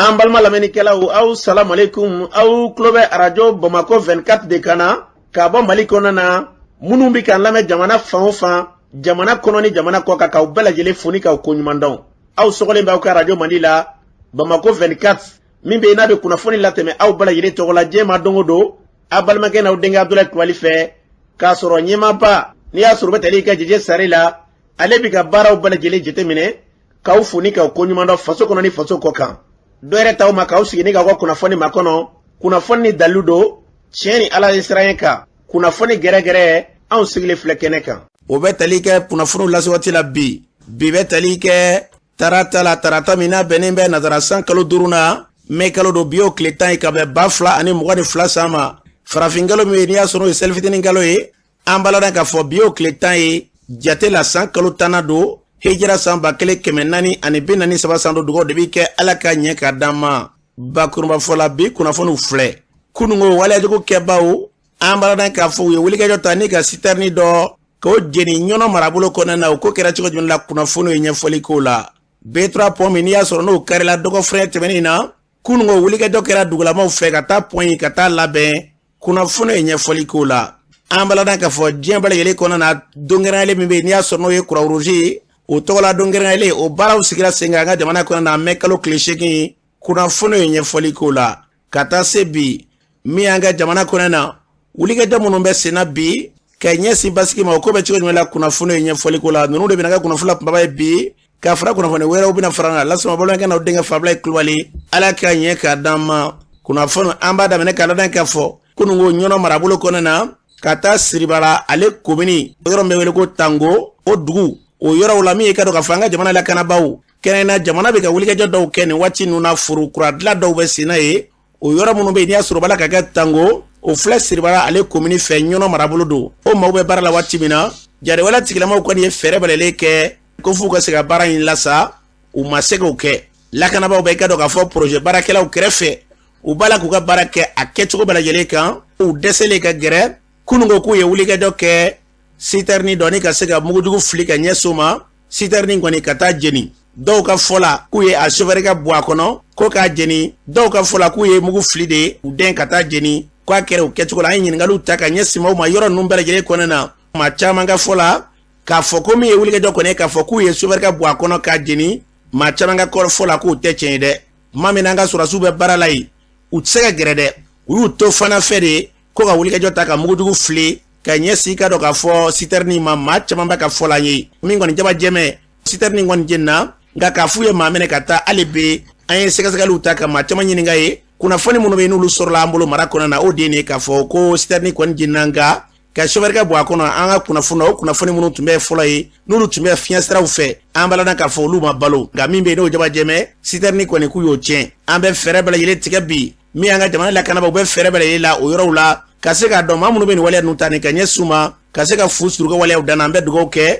An balima lamɛnnikɛlaw, aw salamalekun. Aw tulo bɛ Arajo Bamakɔ 24 de kan na k'a bɔ Mali kɔnɔ na. Minnu bɛ k'an lamɛn jamana fan o fan, jamana kɔnɔ ni jamana kɔ kan, k'aw bɛɛ lajɛlen fo ni k'aw koɲuman dɔn. Aw sɔgɔlen bɛ aw ka Arajo Mandi la, Bamakɔ 24, min bɛ yen n'a bɛ kunnafoni latɛmɛ aw bɛɛ lajɛlen tɔgɔ la diɲɛ ma don o don, aw balimakɛ n'aw denkɛ Abudulayi Kulubali fɛ, k'a sɔrɔ ɲɛmaaba n'i y'a sɔrɔ u bɛ tali kɛ Jeje Sare la, ale bɛ ka baaraw bɛɛ lajɛlen jateminɛ, k'aw fo ni k'aw koɲuman dɔn faso kɔnɔ ni faso kɔ kan. Dɔ yɛrɛ t'aw ma k'aw sigi ni k'aw ka kunnafoni makɔnɔ, kunnafoni ni dalilu don, tiɲɛ ni Ala ye siran kan, kunnafoni gɛrɛgɛrɛ, anw sigilen filɛ kɛnɛ kan. O bɛ tali kɛ kunnafoniw lase waati la bi. Bi bɛ tali kɛ tarata la, tarata min n'a bɛnnen bɛ nazara san kalo 5 na, mɛ kalo don, bi y'o tile 10 ye ka bɛn 2022 san ma. Farafin kalo min ye n'i y'a sɔrɔ o ye selifitinin kalo ye, an b'a ladɔn k'a fɔ bi y'o tile 10 ye jate la, san kalo 10nan don, hijira san 1443 san don. Dugaw de bi kɛ Ala ka ɲɛ ka d'an ma. Bakurunbafɔ la, bi kunnafoniw filɛ. Kununko waleyajugu kɛbaw, an b'a ladɔn k'a fɔ u ye wulikajɔ ta ni ka sitɛrini dɔ k'o jeni Ɲɔnɔ marabolo kɔnɔna na. O ko kɛra cogo jumɛn la? Kunnafoniw ye ɲɛfɔli k'o la. B3 pɔn min n'i y'a sɔrɔ n'o karila dɔgɔfɛrɛ tɛmɛnen na, kununko wulikajɔ kɛra dugulamaw fɛ ka taa pɔn in ka taa labɛn. Kunnafoni ye ɲɛfɔli k'o la. An b'a ladɔn k'a fɔ diɲɛ bɛɛ lajɛlen kɔnɔna na, don kɛrɛnkɛrɛnlen min bɛ yen n'i y'a sɔrɔ n'o ye Croix-Rouge ye, o tɔgɔla don kɛrɛnkɛrɛnlen, o baaraw sigira sen kan an ka jamana kɔnɔna na mɛ kalo tile 8. Kunnafoni ye ɲɛfɔli k'o la. Ka taa se bi min y'an ka jamana kɔnɔna na, wulikajɔ minnu bɛ sen na bi ka ɲɛsin basigi ma, o ko bɛ cogo jumɛn la? Kunnafoni ye ɲɛfɔli k'o la. Ninnu de bɛna kɛ kunnafoni la kunbaba ye bi, ka fara kunnafoni wɛrɛw bɛna fara kan lasama. Balimakɛ n'aw denkɛ Fabulayi Kulubali, Ala ka ɲɛ k'a d'an ma. Kunnafoni an b'a daminɛ k'a ladɔn k'a fɔ kununko Ɲɔnɔ marabolo kɔnɔna na, ka taa Siribara ale komini, yɔrɔ min bɛ wele ko Tango, o dugu o yɔrɔw la, min ye ka dɔn k'a fɔ an ka jamana lakanabaaw kɛrɛnkɛrɛnnenya jamana bɛ ka wulikajɔ dɔw kɛ nin waati ninnu na, foro kura dilan dɔw bɛ sen na ye. O yɔrɔ minnu bɛ yen n'i y'a sɔrɔ o b'a la ka kɛ Tango, o filɛ Siribara ale komini fɛ, Ɲɔnɔ marabolo don. O maaw bɛ baara la waati min na, jatigɛwale tigilamaw kɔni ye fɛɛrɛ bɛɛ lajɛlen kɛ ko f'u ka se ka baara in lasa, u ma se k'o kɛ. Lakanabaaw bɛ i ka dɔn k'a fɔ projet baarakɛlaw kɛrɛfɛ, u b'a la k'u ka baara kɛ a kɛcogo bɛɛ lajɛlen kan. U dɛsɛlen ka gɛrɛ, kununko k'u ye wulikajɔ kɛ sitɛrini dɔ ni ka se ka mugujugu fili ka ɲɛsin o ma, sitɛrini kɔni ka taa jeni. Dɔw ka fɔ la k'u ye a sofɛri ka bɔ a kɔnɔ ko k'a jeni, dɔw ka fɔ la k'u ye mugu fili de u den ka taa jeni, k'a kɛra o kɛcogo la. An ye ɲininkaliw ta ka ɲɛsin maaw ma yɔrɔ ninnu bɛɛ lajɛlen kɔnɔna na. Maa caman ka fɔ la k'a fɔ ko min ye wulikajɔ kɔni ye k'a fɔ k'u ye sofɛri ka bɔ a kɔnɔ k'a jeni, maa caman ka fɔ la k'o tɛ tiɲɛ ye dɛ. Tuma min na an ka sɔrɔdasiw bɛ baara la yen, u tɛ se ka gɛrɛ dɛ, u y'u to fana fɛ de ko ka wulikajɔ ta ka mugujugu fili ka ɲɛsin ka dɔn k'a fɔ sitɛrini ma. Maa caman bɛ ka fɔ la an ye min kɔni jaba jɛmɛ, sitɛrini kɔni jenina, nka k'a f'u ye maa minɛ ka taa, hali bi an ye sɛgɛsɛgɛliw ta ka maa caman ɲininka ye. Kunnafoni minnu bɛ yen n'olu sɔrɔla an bolo mara kɔnɔ na, o de ye k'a fɔ ko sitɛrini kɔni jenina, nka ka sofɛri ka bɔ a kɔnɔ, an ka kunnafoni na, o kunnafoni minnu tun bɛ fɔlɔ ye, n'olu tun bɛ fiɲɛ siraw fɛ, an b'a ladɔn k'a fɔ olu ma balo. Nka min bɛ yen n'o jaba jɛmɛ, sitɛrini kɔni k'u y'o tiɲɛ. An bɛ fɛɛrɛ bɛɛ lajɛlen tigɛ bi min y'an ka jamana lakanabaaw bɛ fɛɛrɛ bɛɛ lajɛlen la o yɔrɔw la, ka se k'a dɔn maa minnu bɛ nin waleya ninnu ta nin ka ɲɛsin u ma, ka se ka fu siri u ka waleyaw dan na. An bɛ dugawu kɛ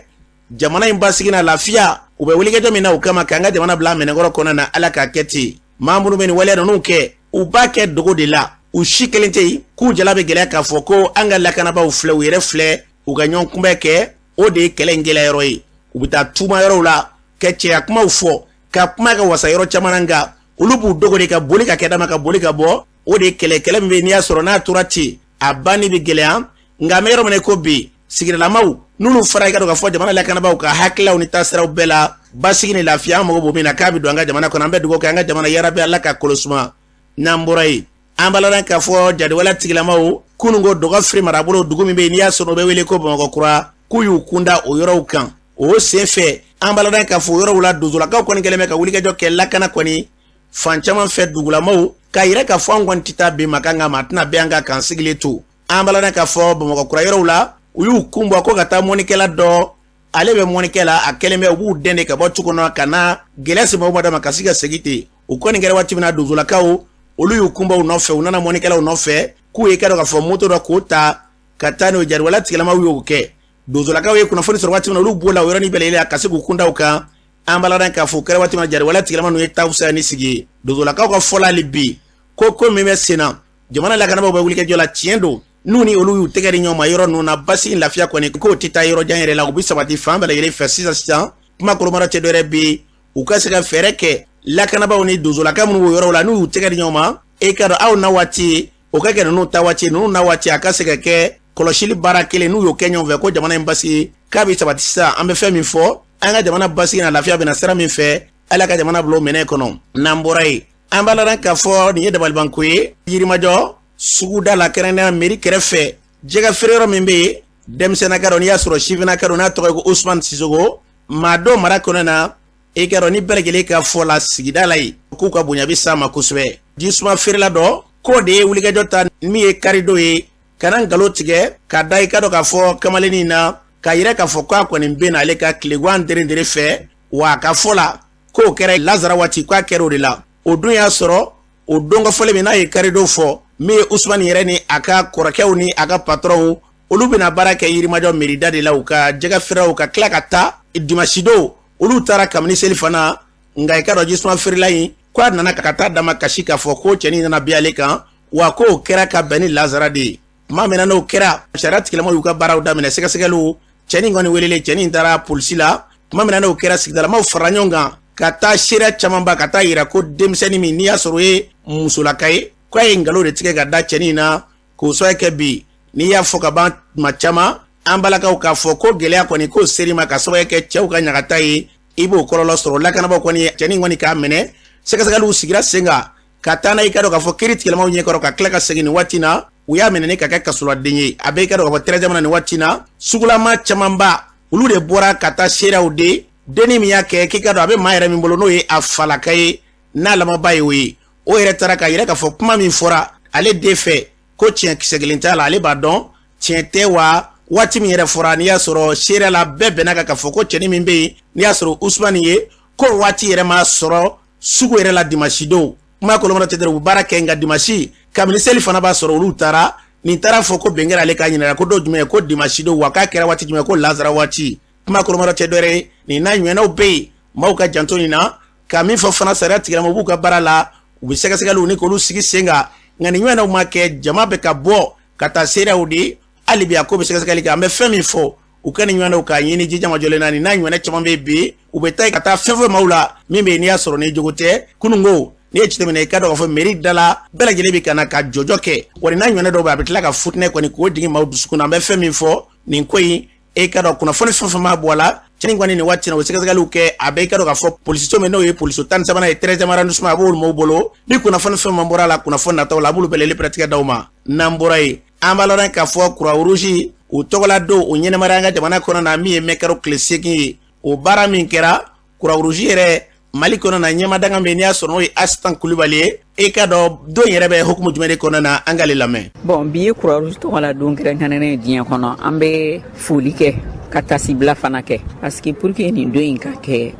jamana in basigi n'a lafiya, u bɛ wulikajɔ min na o kama k'an ka jamana bila minɛnkɔrɔ kɔnɔ na, Ala k'a kɛ ten. Maa minnu bɛ nin waleya ninnu kɛ, u b'a kɛ dogo de la, u si kelen tɛ yen k'u jala bɛ gɛlɛya k'a fɔ ko an ka lakanabaaw filɛ, u yɛrɛ filɛ, u ka ɲɔgɔn kunbɛn kɛ. O de ye kɛlɛ in gɛlɛya yɔrɔ ye. U bɛ taa tuma yɔrɔw la ka cɛya kumaw fɔ, ka kuma ka wasa yɔrɔ caman na, nka olu b'u dogo de ka boli ka kɛ dama ka boli ka bɔ. O de ye kɛlɛ kɛlɛ min bɛ yen n'i y'a sɔrɔ n'a tora ten, a banni bɛ gɛlɛya. Nka an bɛ yɔrɔ min na ko bi, sigidalamaw n'olu fara i ka dɔn k'a fɔ jamana lakanabaaw ka hakililaw ni taasiraw bɛɛ la, basigi ni lafiya an mago b'o min na k'a bɛ don an ka jamana kɔnɔ. An bɛ dugawu kɛ an ka jamana, yarabi Ala ka kolo suma. N'an bɔra yen, an b'a ladɔn k'a fɔ jatigɛwale tigilamaw kununko Dɔgɔfiri marabolo, dugu min bɛ yen n'i y'a sɔrɔ o bɛ wele ko Bamakɔ kura, k'u y'u kunda o yɔrɔw kan. O senfɛ, an b'a ladɔn k'a fɔ o yɔrɔw la, donsolakaw kɔni kɛlen bɛ ka wulikajɔ kɛ lakana kɔni fan caman fɛ, dugulamaw k'a yira k'a fɔ an kɔni tɛ taa bin ma kan, nka maa tɛna bɛn an kan k'an sigilen to. An b'a ladɔn k'a fɔ Bamakɔ kura yɔrɔw la, u y'u kun bɔ ko ka taa mɔnikɛla dɔ, ale bɛ mɔnikɛ la, a kɛlen bɛ u b'u dɛn de ka bɔ tu kɔnɔ ka na gɛlɛya se maaw ma ka se ka segin ten. U kɔni kɛra waati min na, donsolakaw olu y'u kunbɔ u nɔfɛ, u nana mɔnikɛlaw nɔfɛ k'u ye ka dɔn k'a fɔ moto dɔ k'o ta ka taa n'o ye. Jatigɛwale tigilamaw y'o kɛ. Donsolakaw ye kunnafoni sɔrɔ waati min na, olu b'o la o yɔrɔnin bɛɛ la ka se k'u kunda u kan. An b'a ladɔn k'a fɔ o kɛra waati min na, jatigɛwale tigilama ninnu ye taa fisaya ni sigi ye. Donsolakaw ka fɔ la hali bi ko ko min bɛ sen na, jamana lakanabaaw bɛ wulikajɔ la, tiɲɛ don, n'u ni olu y'u tɛgɛ di ɲɔgɔn ma yɔrɔ ninnu na, basigi lafiya kɔni k'o tɛ taa yɔrɔ jan yɛrɛ la, u bɛ sabati fan bɛɛ lajɛlen fɛ. Sisan sisan, kuma kolomara cɛ dɔ yɛrɛ bɛ yen, u ka se ka fɛɛrɛ kɛ Lakanabaaw ni donsolaka minnu b'o yɔrɔw la, n'u y'u tɛgɛ di ɲɔgɔn ma, e k'a dɔn aw na waati o ka kɛ ninnu ta waati, ninnu na waati a ka se ka kɛ kɔlɔsili baara kelen, n'u y'o kɛ ɲɔgɔn fɛ, ko jamana in basigi k'a bɛ sabati. Sisan an bɛ fɛn min fɔ, an ka jamana basigi na lafiya bɛna sira min fɛ, Ala ka jamana bila o minɛ kɔnɔ. N'an bɔra yen, an b'a ladɔn k'a fɔ nin ye dabalibanko ye Yirimajɔ suguda la, kɛrɛnkɛrɛnnenya mairie kɛrɛfɛ, jɛgɛ feere yɔrɔ min bɛ yen. Denmisɛnninka dɔ, n'i y'a sɔrɔ sifinnaka dɔ, n'a tɔgɔ ye ko Usman Sisoko, maa dɔ mara kɔnɔ na, e k'a dɔn ni bɛɛ lajɛlen ka fɔ la sigida la yen, k'u ka bonya bɛ s'a ma kosɛbɛ. Jisuma feerela dɔ k'o de ye wulikajɔ ta min ye karidon ye, ka na nkalon tigɛ ka da i k'a dɔn k'a fɔ kamalennin na, k'a yira k'a fɔ k'a kɔni bɛ n'ale ka tilegan derendere fɛ. Wa a ka fɔ la k'o kɛra lazara waati, k'a kɛra o de la. O dun y'a sɔrɔ o don kofɔlen min n'a ye karidon fɔ, min ye Usumani yɛrɛ ni a ka kɔrɔkɛw ni a ka patɔrɔnw, olu bɛna baara kɛ Yirimajɔ merida de la, u ka jɛgɛ feerew ka tila ka taa dimanche don. Olu taara kabini seli fana, nka i k'a dɔn jisuma feerela in ko a nana ka taa dama kasi k'a fɔ ko cɛnin nana bin ale kan, wa k'o kɛra ka bɛn ni lazara de ye. Tuma min na n'o kɛra, sariya tigilamaw y'u ka baaraw daminɛ, sɛgɛsɛgɛliw. Cɛnin kɔni welelen, cɛnin taara polisi la. Tuma min na n'o kɛra, sigidalamaw fara ɲɔgɔn kan ka taa seereya camanba ka taa yira ko denmisɛnnin min n'i y'a sɔrɔ o ye musolaka ye, k'a ye nkalon de tigɛ ka da cɛnin na, k'o sababu kɛ bi n'i y'a fɔ ka ban tuma caman, an balakaw k'a fɔ ko gɛlɛya kɔni k'o ser'i ma ka sababu kɛ cɛw ka ɲagata ye, i b'o kɔlɔlɔ sɔrɔ. Lakanabaaw kɔni ye cɛnin kɔni k'a minɛ, sɛgɛsɛgɛliw sigira sen kan ka taa n'a i ka dɔn k'a fɔ kiri tigilamaw ɲɛkɔrɔ, ka tila ka segin. Nin waati na, u y'a minɛ ni ka kɛ kasoladen ye, a bɛ i ka dɔn k'a fɔ tɛrɛjamana nin waati na. Sugulama camanba, olu de bɔra ka taa seereyaw de dennin min y'a kɛ, k'i ka dɔn a bɛ maa yɛrɛ min bolo, n'o ye a falaka ye, n'a lamɔba ye o ye. O yɛrɛ taara k'a yira k'a fɔ kuma min fɔra ale den fɛ, ko tiɲɛ kisɛ kelen t'a la, ale b'a dɔn tiɲɛ tɛ. Wa waati min yɛrɛ fɔra, n'i y'a sɔrɔ seereya la bɛɛ bɛnna kan k'a fɔ ko cɛnin min bɛ yen, n'i y'a sɔrɔ Usumani ye, ko waati yɛrɛ ma sɔrɔ sugu yɛrɛ la dimanche don. Kuma kolomana tɛ dɛ, u baara kɛ, nka dimanche kabini seli fana b'a sɔrɔ olu taara. Nin taara fɔ ko bɛn kɛra ale ka ɲininka ko don jumɛn, ko dimanche don, wa k'a kɛra waati jumɛn, ko lazara waati. Kuma kolomana tɛ dɔwɛrɛ ye, nin n'a ɲɔgɔnnaw bɛ yen. Maaw ka janto nin na. Ka min fɔ fana, sariya tigilamaw b'u ka baara la, u bɛ sɛgɛsɛgɛliw ni k'olu sigi sen kan, nka nin ɲɔgɔnnaw ma kɛ, jama bɛ ka bɔ ka taa seereyaw di. Hali bi a ko bɛ sɛgɛsɛgɛli kɛ. An bɛ fɛn min fɔ, u ka nin ɲɔgɔnnaw k'a ɲini jijamajɔlen na, nin n'a ɲɔgɔnna caman bɛ bi, u bɛ taa ka taa fɛn fɛn maaw la min bɛ yen n'i y'a sɔrɔ ni jogo tɛ. Kununko n'i ye jateminɛ, i ka dɔn k'a fɔ mairie da la, bɛɛ lajɛlen bɛ ka na ka jɔjɔ kɛ. Wa nin n'a ɲɔgɔnna dɔw bɛ, a bɛ tila ka futinɛ kɔni k'o jigin maaw dusukun na. An bɛ fɛn min fɔ nin ko in, e ka dɔn kunnafoni fɛn fɛn b'a bɔ a la, cɛnin kɔni nin waati na, o sɛgɛsɛgɛliw kɛ, a bɛ i ka dɔn k'a fɔ polisiso min, n'o ye polisiso 13nan ye, 13e arrondissement, a b'olu maaw bolo. Ni kunnafoni fɛn fɛn bɔra a la kunnafoni nataw la, a b'olu bɛɛ lajɛlen pɛrɛtigɛ d'aw ma. N'an bɔra yen, an b'a lɔn k'a fɔ Croix Rouge u tɔgɔla don o ɲɛnamaya an ka jamana kɔnɔ na, min ye mai kalo tile 8 ye. O baara min kɛra Croix Rouge yɛrɛ Mali kɔnɔ na, ɲɛmadanga min n'i y'a sɔrɔ n'o ye Asitan Kulubali ye, e ka dɔn don yɛrɛ bɛ hukumu jumɛn de kɔnɔna na, an k'ale lamɛn. Bon, bi ye Croix Rouge tɔgɔ la don kɛrɛnkɛrɛnnen ye diɲɛ kɔnɔ. An bɛ foli kɛ ka tasibila fana kɛ, parce que pour que nin don in ka kɛ,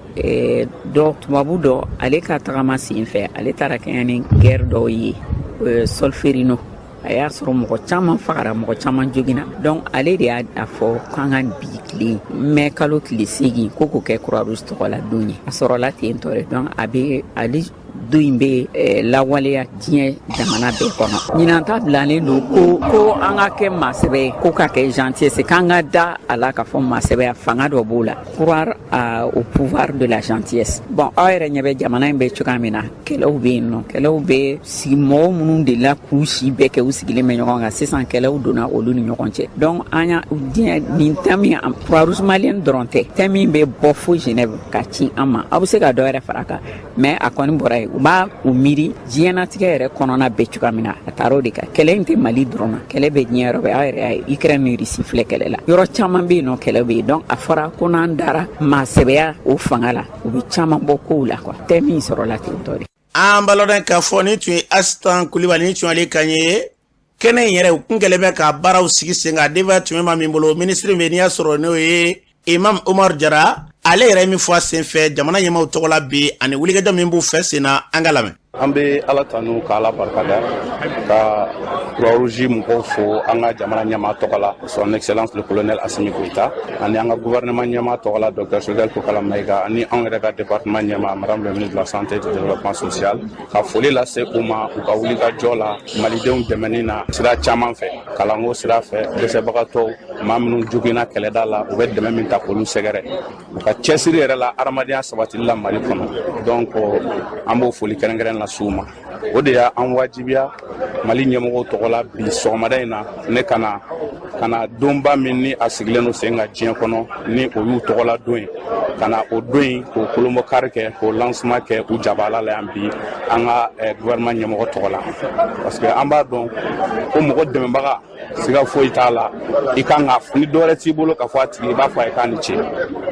dɔ tubabu dɔ, ale ka tagama sen fɛ, ale taara kɛɲɛ ni guerre dɔw ye, Solferino, a y'a sɔrɔ mɔgɔ caman fagara, mɔgɔ caman jogina. Donc ale de y'a fɔ k'an ka bi tile mai kalo tile 8 ko k'o kɛ Croix Rouge tɔgɔ la don ye. A sɔrɔla ten tɔ de. Donc a bɛ ale don in bɛ lawaleya diɲɛ jamana bɛɛ kɔnɔ. Ɲinan ta bilalen don ko an ka kɛ maasɛbɛ ye, ko ka kɛ gentillesse, k'an ka da a la k'a fɔ maasɛbɛya fanga dɔ b'o la, croire au pouvoir de la gentillesse. Bon, aw yɛrɛ ɲɛ bɛ jamana in bɛ cogoya min na, kɛlɛw bɛ yen nɔ, kɛlɛw bɛ sigi. Mɔgɔw minnu delila k'u si bɛɛ kɛ u sigilen bɛ ɲɔgɔn kan, sisan kɛlɛw donna olu ni ɲɔgɔn cɛ. Donc an y'a diɲɛ nin thème min, Croix Rouge malienne dɔrɔn tɛ, thème min bɛ bɔ fo Genève ka ci an ma, aw bɛ se ka dɔ wɛrɛ fara a kan, mais a kɔni bɔra yen. U b'a u miiri diɲɛnatigɛ yɛrɛ kɔnɔna bɛɛ cogoya min na, a taara o de kan. Kɛlɛ in tɛ Mali dɔrɔn na, kɛlɛ bɛ diɲɛ yɔrɔ bɛɛ. Aw yɛrɛ y'a ye, Ukraine ni Russie filɛ kɛlɛ la, yɔrɔ caman bɛ yen nɔ, kɛlɛ bɛ yen. Donc a fɔra ko n'an dara maasɛbɛya o fanga la, u bɛ caman bɔ kow la quoi. Thème min sɔrɔla ten tɔ de. An b'a lɔn k'a fɔ nin tun ye Asitan Kulibali, ni tun y'ale kan ye kɛnɛ in yɛrɛ, u kun kɛlen bɛ ka baaraw sigi sen kan. Denbaya tun bɛ maa min bolo, minisiri min n'i y'a sɔrɔ n'o ye Imam Omar Jara, ale yɛrɛ ye min fɔ a sen fɛ jamana ɲɛmaaw tɔgɔ la bi, ani wulikajɔ min b'u fɛ sen na, an ka lamɛn. An bɛ Ala tanu ka Ala barikada ka Croix-Rouge mɔgɔw fo an ka jamana ɲɛmaa tɔgɔ la, son excellence le colonel Assimi Goïta, ani an ka gouvernement ɲɛmaa tɔgɔ la, docteur Choguel Kokalla Maïga, ani anw yɛrɛ ka département ɲɛmaa, madame le ministre de la santé et du développement social, ka foli lase u ma u ka wulikajɔ la malidenw dɛmɛni na sira caman fɛ, kalanko sira fɛ, dɛsɛbagatɔw, maa minnu joginna kɛlɛda la, u bɛ dɛmɛ min ta k'olu sɛgɛrɛ, u ka cɛsiri yɛrɛ la adamadenya sabatili la Mali kɔnɔ. Donc an b'o foli kɛrɛnkɛrɛn lase u ma. O de y'an wajibiya Mali ɲɛmɔgɔw tɔgɔ la bi sɔgɔmada in na, ne ka na ka na donba min ni a sigilen don sen kan diɲɛ kɔnɔ, ni o y'u tɔgɔla don ye, ka na o don in k'o kolonbɔkari kɛ, k'o lancement kɛ u jabala la yan bi an ka gouvernement ɲɛmɔgɔ tɔgɔ la, parce que an b'a dɔn ko mɔgɔ dɛmɛbaga, siga foyi t'a la, i kan ka ni dɔwɛrɛ t'i bolo ka fɔ a tigi, i b'a fɔ a ye k'a ni ce.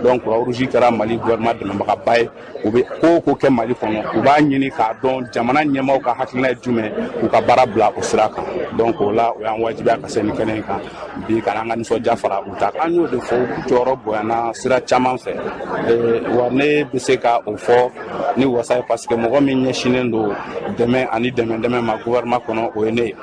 Donc Croix Rouge kɛra Mali gouvernement dɛmɛbagaba ye. U bɛ ko o ko kɛ Mali kɔnɔ, u b'a ɲini k'a dɔn jamana ɲɛmaaw ka hakilina ye jumɛn, k'u ka baara bila o sira kan. Donc o la, o y'an wajibiya ka se nin kɛnɛ in kan bi ka n'an ka nisɔndiya fara u ta kan. An y'o de fɔ, u jɔyɔrɔ bonyana sira caman fɛ. Wa ne bɛ se ka o fɔ ni wasa ye, parce que mɔgɔ min ɲɛsinnen don dɛmɛ ani dɛmɛ dɛmɛ ma gouvernement kɔnɔ, o ye ne ye.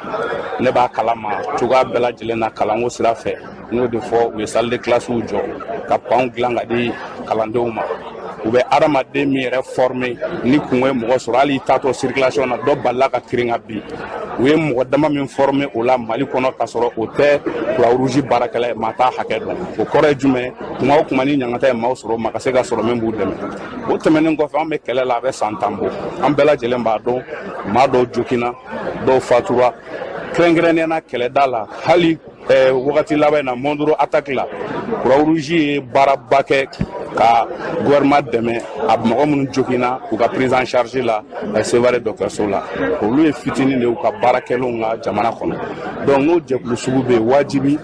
Ne b'a kalama cogoya bɛɛ lajɛlen na. Kalanko sira fɛ, n y'o de fɔ, u ye salle de classe jɔ, ka banw dilan ka di kalandenw ma. U bɛ adamaden min yɛrɛ former ni kungo ye mɔgɔ sɔrɔ, hali i taatɔ circulation na, dɔ balila ka kirin ka bin, u ye mɔgɔ dama min former o la Mali kɔnɔ ka sɔrɔ o tɛ Croix Rouge baarakɛla ye, maa t'a hakɛ dɔn. O kɔrɔ ye jumɛn? Kuma o kuma ni ɲangata ye maaw sɔrɔ, ma ka se ka sɔrɔ min b'u dɛmɛ. O tɛmɛnen kɔfɛ, an bɛ kɛlɛ la, a bɛ san 10 bɔ. An bɛɛ lajɛlen b'a dɔn, maa dɔw joginna, dɔw fatura, kɛrɛnkɛrɛnnenya na kɛlɛda la. Hali wagati laban in na, Mondoro attaque la, Croix Rouge ye baaraba kɛ ka gouvernement dɛmɛ, a mɔgɔ minnu joginna, u ka prise en charge la Sevare dɔgɔtɔrɔso la. Olu ye fitinin de y'u ka baara kɛlenw ka jamana kɔnɔ. Donc n'o jɛkulu sugu bɛ yen, wajibi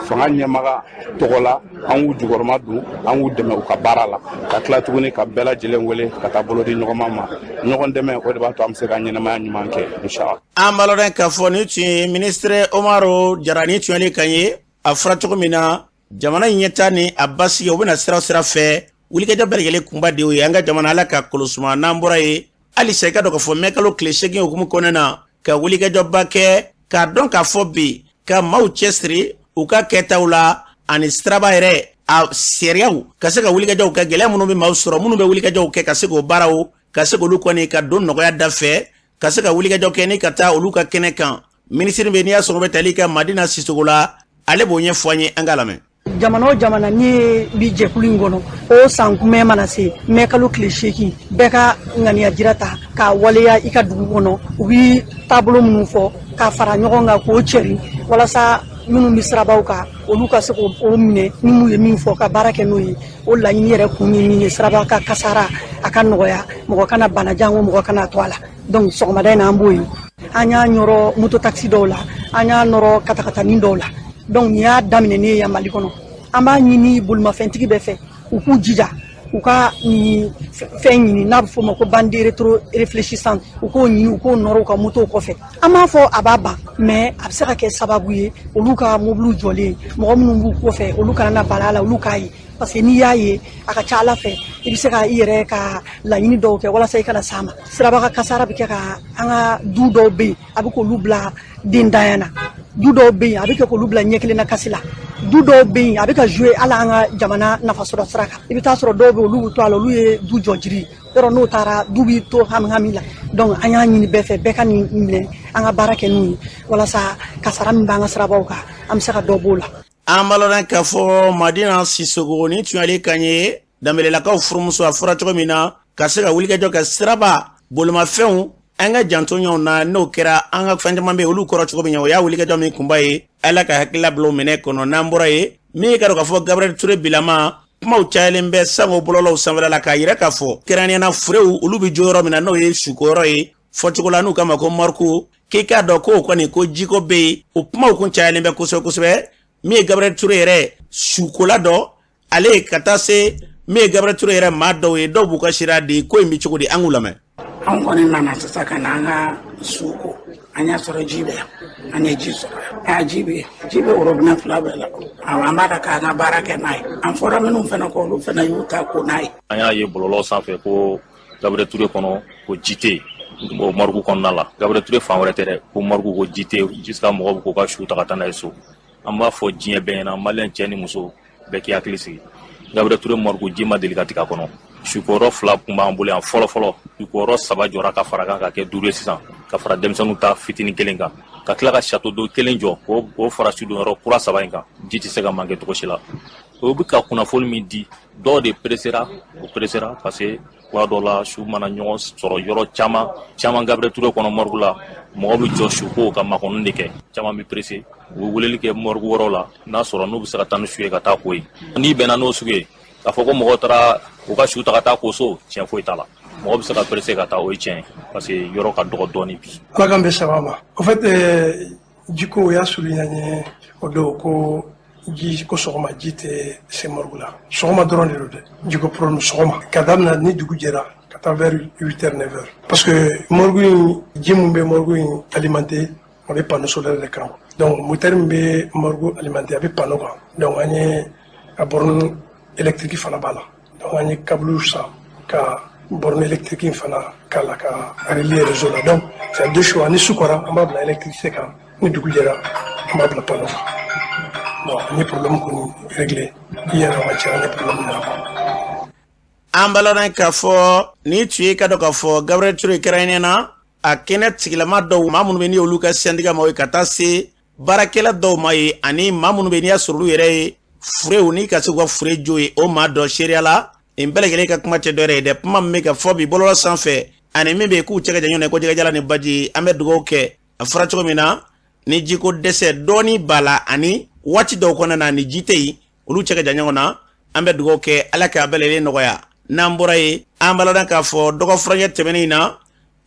fanga ɲɛmaga tɔgɔ la, an k'u jukɔrɔma don, an k'u dɛmɛ u ka baara la, ka tila tuguni ka bɛɛ lajɛlen wele ka taa bolo di ɲɔgɔn ma, ɲɔgɔn dɛmɛ. O de b'a to an bɛ se ka ɲɛnamaya ɲuman kɛ, inshallah. An b'a lɔn k'a fɔ nin tun ye minisiri Umaru Jara ni tuyali kan ye. A fɔra cogo min na, jamana ɲɛta ni a basigi, o bɛna sira o sira fɛ, wulikajɔ bɛɛ lajɛlen kunba de ye an ka jamana, Ala ka kolosuma. N'an bɔra yen, halisa i ka dɔn k'a fɔ mɛkalo tile 8 hukumu kɔnɔna na, ka wulikajɔba kɛ k'a dɔn k'a fɔ bi ka maaw cɛsiri u ka kɛtaw la ani siraba yɛrɛ a sariyaw, ka se ka wulikajɔw kɛ, gɛlɛya minnu bɛ maaw sɔrɔ, minnu bɛ wulikajɔw kɛ, ka se k'o baaraw, ka se k'olu kɔni ka don nɔgɔya da fɛ, ka se ka wulikajɔ kɛ ni ka taa olu ka kɛnɛ kan. Minisiri bɛ, n'i y'a sɔrɔ bɛ tali kɛ Madina Sisogo la, ale b'o ɲɛfɔ an ye, an k'a lamɛn. Jamana o jamana n'i bi jɛkulu in kɔnɔ, o san kunbɛn mana se mɛ kalo tile 8, bɛɛ ka ŋaniya jira ta k'a waleya i ka dugu kɔnɔ. U bi taabolo minnu fɔ k'a fara ɲɔgɔn kan k'o cɛri, walasa minnu bɛ sirabaw kan, olu ka se k'o minɛ ni mun ye min fɔ, ka baara kɛ n'o ye. O laɲini yɛrɛ kun ye min ye, siraba ka kasara a ka nɔgɔya, mɔgɔ kana bana janko mɔgɔ kana to a la. Donc sɔgɔmada in na, an b'o ye, an y'a ɲɔrɔ moto taxi dɔw la, an y'a nɔrɔ katakatanin dɔw la. Donc nin y'a daminɛ ne ye yan Mali kɔnɔ. An b'a ɲini bolimafɛntigi bɛɛ fɛ, u k'u jija u ka nin fɛn ɲini n'a bɛ f'o ma ko bande rétro réfléchissante, u k'o ɲini, u k'o nɔrɔ u ka motow kɔfɛ. An b'a fɔ a b'a ban, mais a bɛ se ka kɛ sababu ye, olu ka mobiliw jɔlen, mɔgɔ minnu b'u kɔfɛ, olu kana na bala a la, olu k'a ye, parce que n'i y'a ye, a ka ca Ala fɛ, i bɛ se ka i yɛrɛ ka laɲini dɔw kɛ walasa i kana s'a ma. Siraba ka kasara bɛ kɛ ka an ka du dɔw bɛ yen, a bɛ k'olu bila dentanya na. Du dɔw bɛ yen, a bɛ kɛ k'olu bila ɲɛ kelen na kasi la. Du dɔw bɛ yen, a bɛ ka jouer hali an ka jamana nafasɔrɔ sira kan. I bɛ taa sɔrɔ dɔw bɛ yen, olu bɛ to a la, olu ye du jɔ jiri yɔrɔ, n'o taara, du bɛ to hami hami la. Donc an y'a ɲini bɛɛ fɛ, bɛɛ ka nin minɛ, an ka baara kɛ n'u ye, walasa kasara min b'an ka sirabaw kan, an bɛ se ka dɔ b'o la. An b'a lɔn k'a fɔ Madina Sisogo ni tuyali kan ye Danbelelakaw furumuso. A fɔra cogo min na, ka se ka wulikajɔ kɛ siraba bolimafɛnw, an ka janto ɲɔgɔn na, n'o kɛra, an ka fɛn caman bɛ yen, olu kɔrɔ cogo min na, o y'a wulikajɔ min kunba ye. Ala ka hakilila bila o minɛ kɔnɔ. N'an bɔra yen, min ye ka dɔn k'a fɔ Gabriel Ture bilama, kumaw cayalen bɛ sango bɔlɔlɔw sanfɛla la, k'a yira k'a fɔ kɛrɛnkɛrɛnnenya na, furew, olu bɛ jɔ yɔrɔ min na, n'o ye sukoyɔrɔ ye, fɔcogo la n'u k'a ma ko morgue, k'i k'a dɔn k'o kɔni ko jiko bɛ yen. O kumaw kun cayalen bɛ kosɛbɛ kosɛbɛ. Min ye Gabriel Ture yɛrɛ sukola dɔ ale, ka taa se min ye Gabriel Ture yɛrɛ maa dɔw ye, dɔw b'u ka sira di. Ko in bɛ cogo di? An k'u lamɛn. Anw kɔni nana sisan ka na an ka su ko, an y'a sɔrɔ ji bɛ yan, an ye ji sɔrɔ yan. Ji bɛ ji bɛ robinet fila bɛɛ la. Awɔ, an b'a dɔn k'an ka baara kɛ n'a ye. An fɔra minnu fana kɔ, olu fana y'u ta ko n'a ye. An y'a ye bɔlɔlɔ sanfɛ ko Gabriel Ture kɔnɔ ko ji tɛ yen. o morgue kɔnɔna la. Gabriel Touré fan wɛrɛ tɛ dɛ, ko morgue ko ji tɛ jusqu'à mɔgɔw bɛ k'u ka su ta ka taa n'a ye so. An b'a fɔ diɲɛ bɛɛ ɲɛna, maliyɛn cɛ ni muso bɛɛ k'i hakili sigi, Gabriel Touré morgue ji ma deli ka tigɛ a kɔnɔ. Sukɔrɔ 2 tun b'an bolo yan fɔlɔ fɔlɔ, sukɔrɔ 3 jɔra ka fara kan ka kɛ 5 ye sisan, ka fara denmisɛnninw ta fitinin kelen kan, ka tila ka château d'eau kelen jɔ k'o fara sudonyɔrɔ kura 3 in kan. Ji tɛ se ka manquer cogo si la. O bɛ ka kunnafoni min di, dɔw de presséra, o presséra parce que kuma dɔw la su mana ɲɔgɔn sɔrɔ yɔrɔ caman caman Gabriel Touré kɔnɔ morgue la, mɔgɔ bɛ jɔ su ko ka makɔnɔ de kɛ. Caman bɛ pressé, u bɛ weleli kɛ morgue wɛrɛw la n'a sɔrɔ n'u bɛ se ka taa ni su ye ka taa ko ye. N'i bɛnna n'o sugu ye k'a fɔ ko mɔgɔw taara u ka su ta ka taa ko so, tiɲɛ foyi t'a la. Mɔgɔ bɛ se ka pressé ka taa, o ye tiɲɛ ye, parce que yɔrɔ ka dɔgɔ dɔɔni bi. Ala k'an bɛ saba ma. Au fait, jiko o y'a souligné an ye o don ko ji ko sɔgɔma ji tɛ se morgue la. Sɔgɔma dɔrɔn de don dɛ, jiko problème sɔgɔma ka daminɛ ni dugu jɛra ka taa vers 8 heures, 9 heures, parce que morgue in, ji mun bɛ morgue in alimenter, a bɛ panneau solaire de kan. Donc moteur min bɛ morgue alimenter, a bɛ panneau kan. Donc an ye a borne électrique fana b'a la. Donc an ye câble san ka borne électrique in fana k'a la ka relier réseau la. Donc c'est deux choix: ni su kɔra, an b'a bila électricité kan, ni dugu jɛra, an b'a bila panneau kan. Bon, an ye problème kɔni réglé hier avant-hier, an ye problème ɲɛnabɔ. An balana k'a fɔ ni tun ye ka dɔn k'a fɔ Gabriel Touré kɛrɛnkɛrɛnnenya na, a kɛnɛ tigilama dɔw, maa minnu bɛ ni olu ka syndicat ma ye, ka taa se baarakɛla dɔw ma ye, ani maa minnu bɛ n'i y'a sɔrɔ olu yɛrɛ ye furew ni ka se k'u ka fure jo ye, o maa dɔ seereya la. Nin bɛɛ lajɛlen ka kuma tɛ dɔwɛrɛ ye dɛ, kuma min bɛ ka fɔ bi bɔlɔlɔ sanfɛ ani min bɛ yen k'u cɛ ka jan ɲɔgɔn na ko jɛgɛjala ni baji. An bɛ dugawu kɛ, a fɔra cogo min na, ni jiko dɛsɛ dɔɔni b'a la ani waati dɔw kɔnɔna na ni ji tɛ yen, olu cɛ ka jan ɲɔgɔn na. An bɛ dugawu kɛ, Ala k'a bɛɛ lajɛlen nɔgɔya. N'an bɔra yen, an b'a ladɔn k'a fɔ dɔgɔ furancɛ tɛmɛnen in na,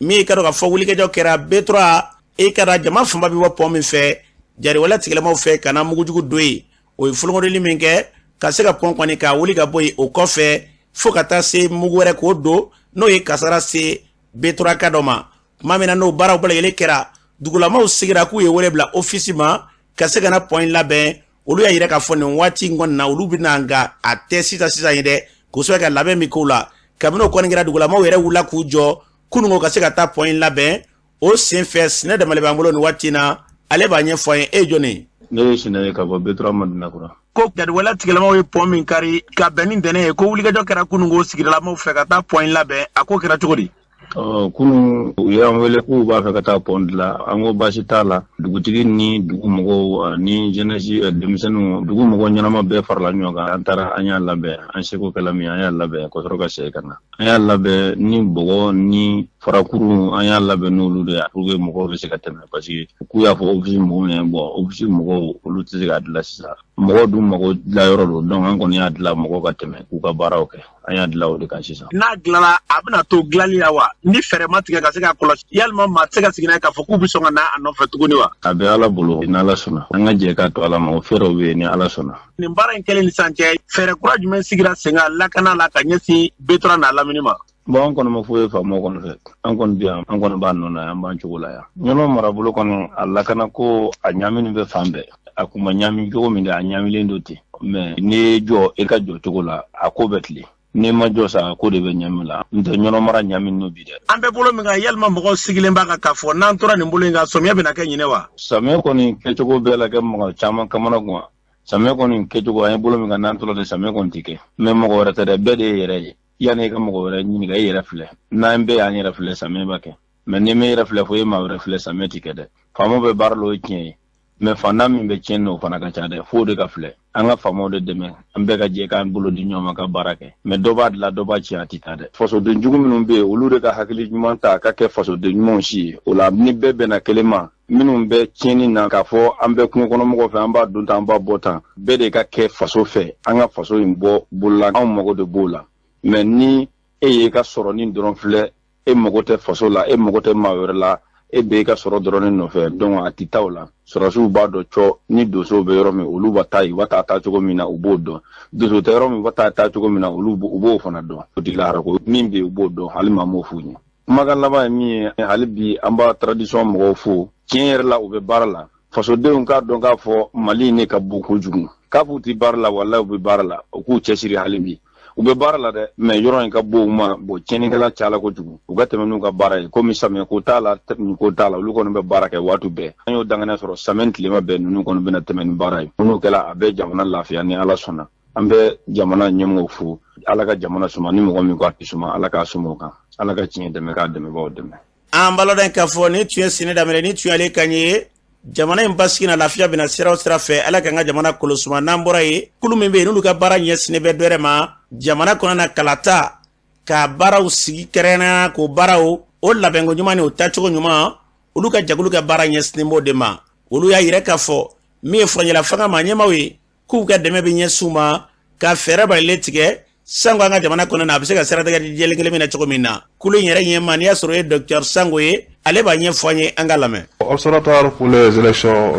min ye ka dɔn k'a fɔ wulikajɔ kɛra B3, e ka da jama fanba bɛ bɔ pont min fɛ, jariwale tigilamaw fɛ ka na mugujugu don yen, o ye folokodili min kɛ ka se ka pont kɔni k'a wuli ka bɔ yen. O kɔfɛ, fo ka taa se mugu wɛrɛ k'o don, n'o ye kasara se B3 ka dɔ ma. Tuma min na n'o baaraw bɛɛ lajɛlen kɛra, dugulamaw sigira k'u ye wele bila office ma ka se ka na pont in labɛn. Olu y'a yira k'a fɔ nin waati in kɔni na, olu bɛna, nka a tɛ sisan sisan ye dɛ, kosɛbɛ ka labɛn min k'o la. Kabini o kɔni kɛra, dugulamaw yɛrɛ wulila k'u jɔ kununko ka se ka taa pont in labɛn. O senfɛ, Sinɛ Damale b'an bolo nin waati in na, ale b'a ɲɛfɔ an ye. E ye jɔnni ye? Ne ye Sinɛ ye ka bɔ B3 Madinakura. Ko jadiwale tigilamaw ye pont min kari ka bɛn ni ntɛnɛn ye, ko wulikajɔ kɛra kununko sigidalamaw fɛ ka taa pont in labɛn, a ko kɛra cogo di? Kunun u y'an wele k'u b'a fɛ ka taa pont dilan. An ko baasi t'a la. Dugutigi ni dugu mɔgɔw ni jeunesse, denmisɛnninw, dugu mɔgɔ ɲɛnama bɛɛ farala ɲɔgɔn kan. An taara, an y'a labɛn, an seko kɛla min, an y'a labɛn ka sɔrɔ ka segin ka na. An y'a labɛn ni bɔgɔ ni farakuru, an y'a labɛn n'olu de ye pour que mɔgɔw bɛ se ka tɛmɛ, parce que k'u y'a fɔ office mɔgɔw ɲɛna. Bon, office mɔgɔw, olu tɛ se k'a dilan sisan, mɔgɔw dun mago dilan yɔrɔ don. Donc an kɔni y'a dilan mɔgɔw ka tɛmɛ k'u ka baaraw kɛ. An y'a dilan o de kan sisan. N'a dilanna, a bɛna to dilanli la wa? Ni fɛɛrɛ ma tigɛ ka se k'a kɔlɔsi, yalima maa tɛ se ka sigi n'a ye k'a fɔ k'u bɛ sɔn ka na a nɔfɛ tuguni wa? A bɛ Ala bolo, n'Ala sɔnna, an ka jɛ k'a to Ala ma, o fɛɛrɛw bɛ yen ni Ala sɔnna. Nin baara in kɛlen ni sisan cɛ, fɛɛrɛ kura jumɛn sigira sen kan lakana la ka ɲɛsin B3 n'a lamini ma? Bon, an kɔni ma foyi faamaw kɔni fɛ. An kɔni bi yan, an kɔni b'a nɔ na, an b'an cogo la yan. Ɲɔnɔ marabolo kɔni, a lakana ko a ɲaamini bɛ fan bɛɛ. A kun ma ɲaami cogo min dɛ, a ɲaamilen don ten, mais n'i ye jɔ i ka jɔ cogo la, a ko bɛ tilen. N'i ma jɔ sa, a ko de bɛ ɲaami la. N tɛ Ɲɔnɔ mara ɲaami n'o bi dɛ. An bɛ bolo min kan, yalima mɔgɔw sigilen b'a kan k'a fɔ n'an tora nin bolo in kan, sɔmiya bɛna kɛ ɲinɛ wa? Samiya kɔni kɛcogo bɛɛ la kɛ mɔgɔ caman kamana gan. Samiya kɔni kɛcogo, an ye bolo min kan, n'an tora ten, samiya kɔni tɛ kɛ. Mais mɔgɔ wɛrɛ tɛ dɛ, bɛɛ de ye yɛrɛ ye. Yanni i ka mɔgɔ wɛrɛ ɲininka, e yɛrɛ filɛ. N'an bɛɛ y'an yɛrɛ filɛ, samiya b'a kɛ. Mais n'i ma yɛrɛ filɛ fo e maa wɛrɛ filɛ, samiya tɛ kɛ dɛ. Faamaw bɛ baara la, o ye tiɲɛ ye, mais fantan min bɛ tiɲɛ o fana ka ca dɛ. F'o de ka filɛ. An ka faamaw de dɛmɛ, an bɛɛ ka jɛ k'an bolo di ɲɔgɔn ma ka baara kɛ. Mais dɔ b'a dilan, dɔ b'a tiɲɛ, a tɛ taa dɛ. Fasoden jugu minnu bɛ yen, olu de ka hakili ɲuman ta ka kɛ fasoden ɲumanw si ye. O la, ni bɛɛ bɛnna kelen ma, minnu bɛ tiɲɛni na k'a fɔ an bɛ kungo kɔnɔ mɔgɔw fɛ, an b'a dun tan, an b'a bɔ tan, bɛɛ de ka kɛ faso fɛ. An ka faso in bɔ bolola, anw mago de b'o la. Mais ni e y'i ka sɔrɔ ni dɔrɔn filɛ, e mago tɛ faso la, e mago tɛ maa wɛrɛ la, e bɛ i ka sɔrɔ dɔrɔn ne nɔfɛ, donc a tɛ taa o la. Sɔrɔdasiw b'a dɔn cɔ ni donsow bɛ yɔrɔ min, olu bɛ taa yen, u bɛ taa taa cogo min na, u b'o dɔn. Donso tɛ yɔrɔ min, u bɛ taa taa cogo min na, olu u b'o fana dɔn. O tigi lahara ko min bɛ yen, u b'o dɔn. Hali maa m'o f'u ɲɛ. Kumakan laban ye min ye, hali bi an b'a tradition mɔgɔw fo. Tiɲɛ yɛrɛ la, u bɛ baara la. Fasodenw k'a dɔn k'a fɔ Mali ne ka bon kojugu. K'a f'u tɛ baara la, walahi u bɛ baara la. U k'u cɛsiri hali bi. U bɛ baara la dɛ, mais yɔrɔ in ka bon u ma, bon tiɲɛnikɛla cayala kojugu. U ka tɛmɛ n'u ka baara ye, komi samiyɛ ko t'a la, nin ko t'a la, olu kɔni bɛ baara kɛ waati bɛɛ. An y'o danganiya sɔrɔ, samiyɛ ni tilema bɛɛ ninnu kɔni bɛna tɛmɛ ni baara ye. N'o kɛra, a bɛ jamana lafiya ni Ala sɔnna. An bɛ jamana ɲɛmɔgɔw fo, Ala ka jamana suma, ni mɔgɔ min ko a tɛ suma, Ala k'a suma o kan. Ala ka tiɲɛ dɛmɛ, k'a dɛmɛbaaw dɛmɛ. An b'a lɔn k'a fɔ nin tun ye sini daminɛ, ni tun y'ale kan ye jamana in basigi na, lafiya bɛna sira o sira fɛ, Ala k'an ka jamana kolosuma. N'an bɔra yen, kulu min bɛ yen n'olu ka baara ɲɛsinnen bɛ dɔ wɛrɛ ma jamana kɔnɔ na, kalata ka baaraw sigi kɛrɛnkɛrɛnnenya k'o baaraw o labɛnko ɲuman ni o taacogo ɲuman, olu ka jɛkulu ka baara ɲɛsinnen b'o de ma. Olu y'a yira k'a fɔ min ye furancɛla fanga maa ɲɛmaaw ye, k'u ka dɛmɛ bɛ ɲɛsin u ma ka fɛɛrɛ balilen tigɛ sango an ka jamana kɔnɔ na, a bɛ se ka siratigɛ jɛlen kelen min na cogo min na. Kulu in yɛrɛ ɲɛmaa, n'i y'a sɔrɔ o ye docteur Sango ye, ale b'a ɲɛfɔ an ye, an ka lamɛn. Observatoire pour les élections,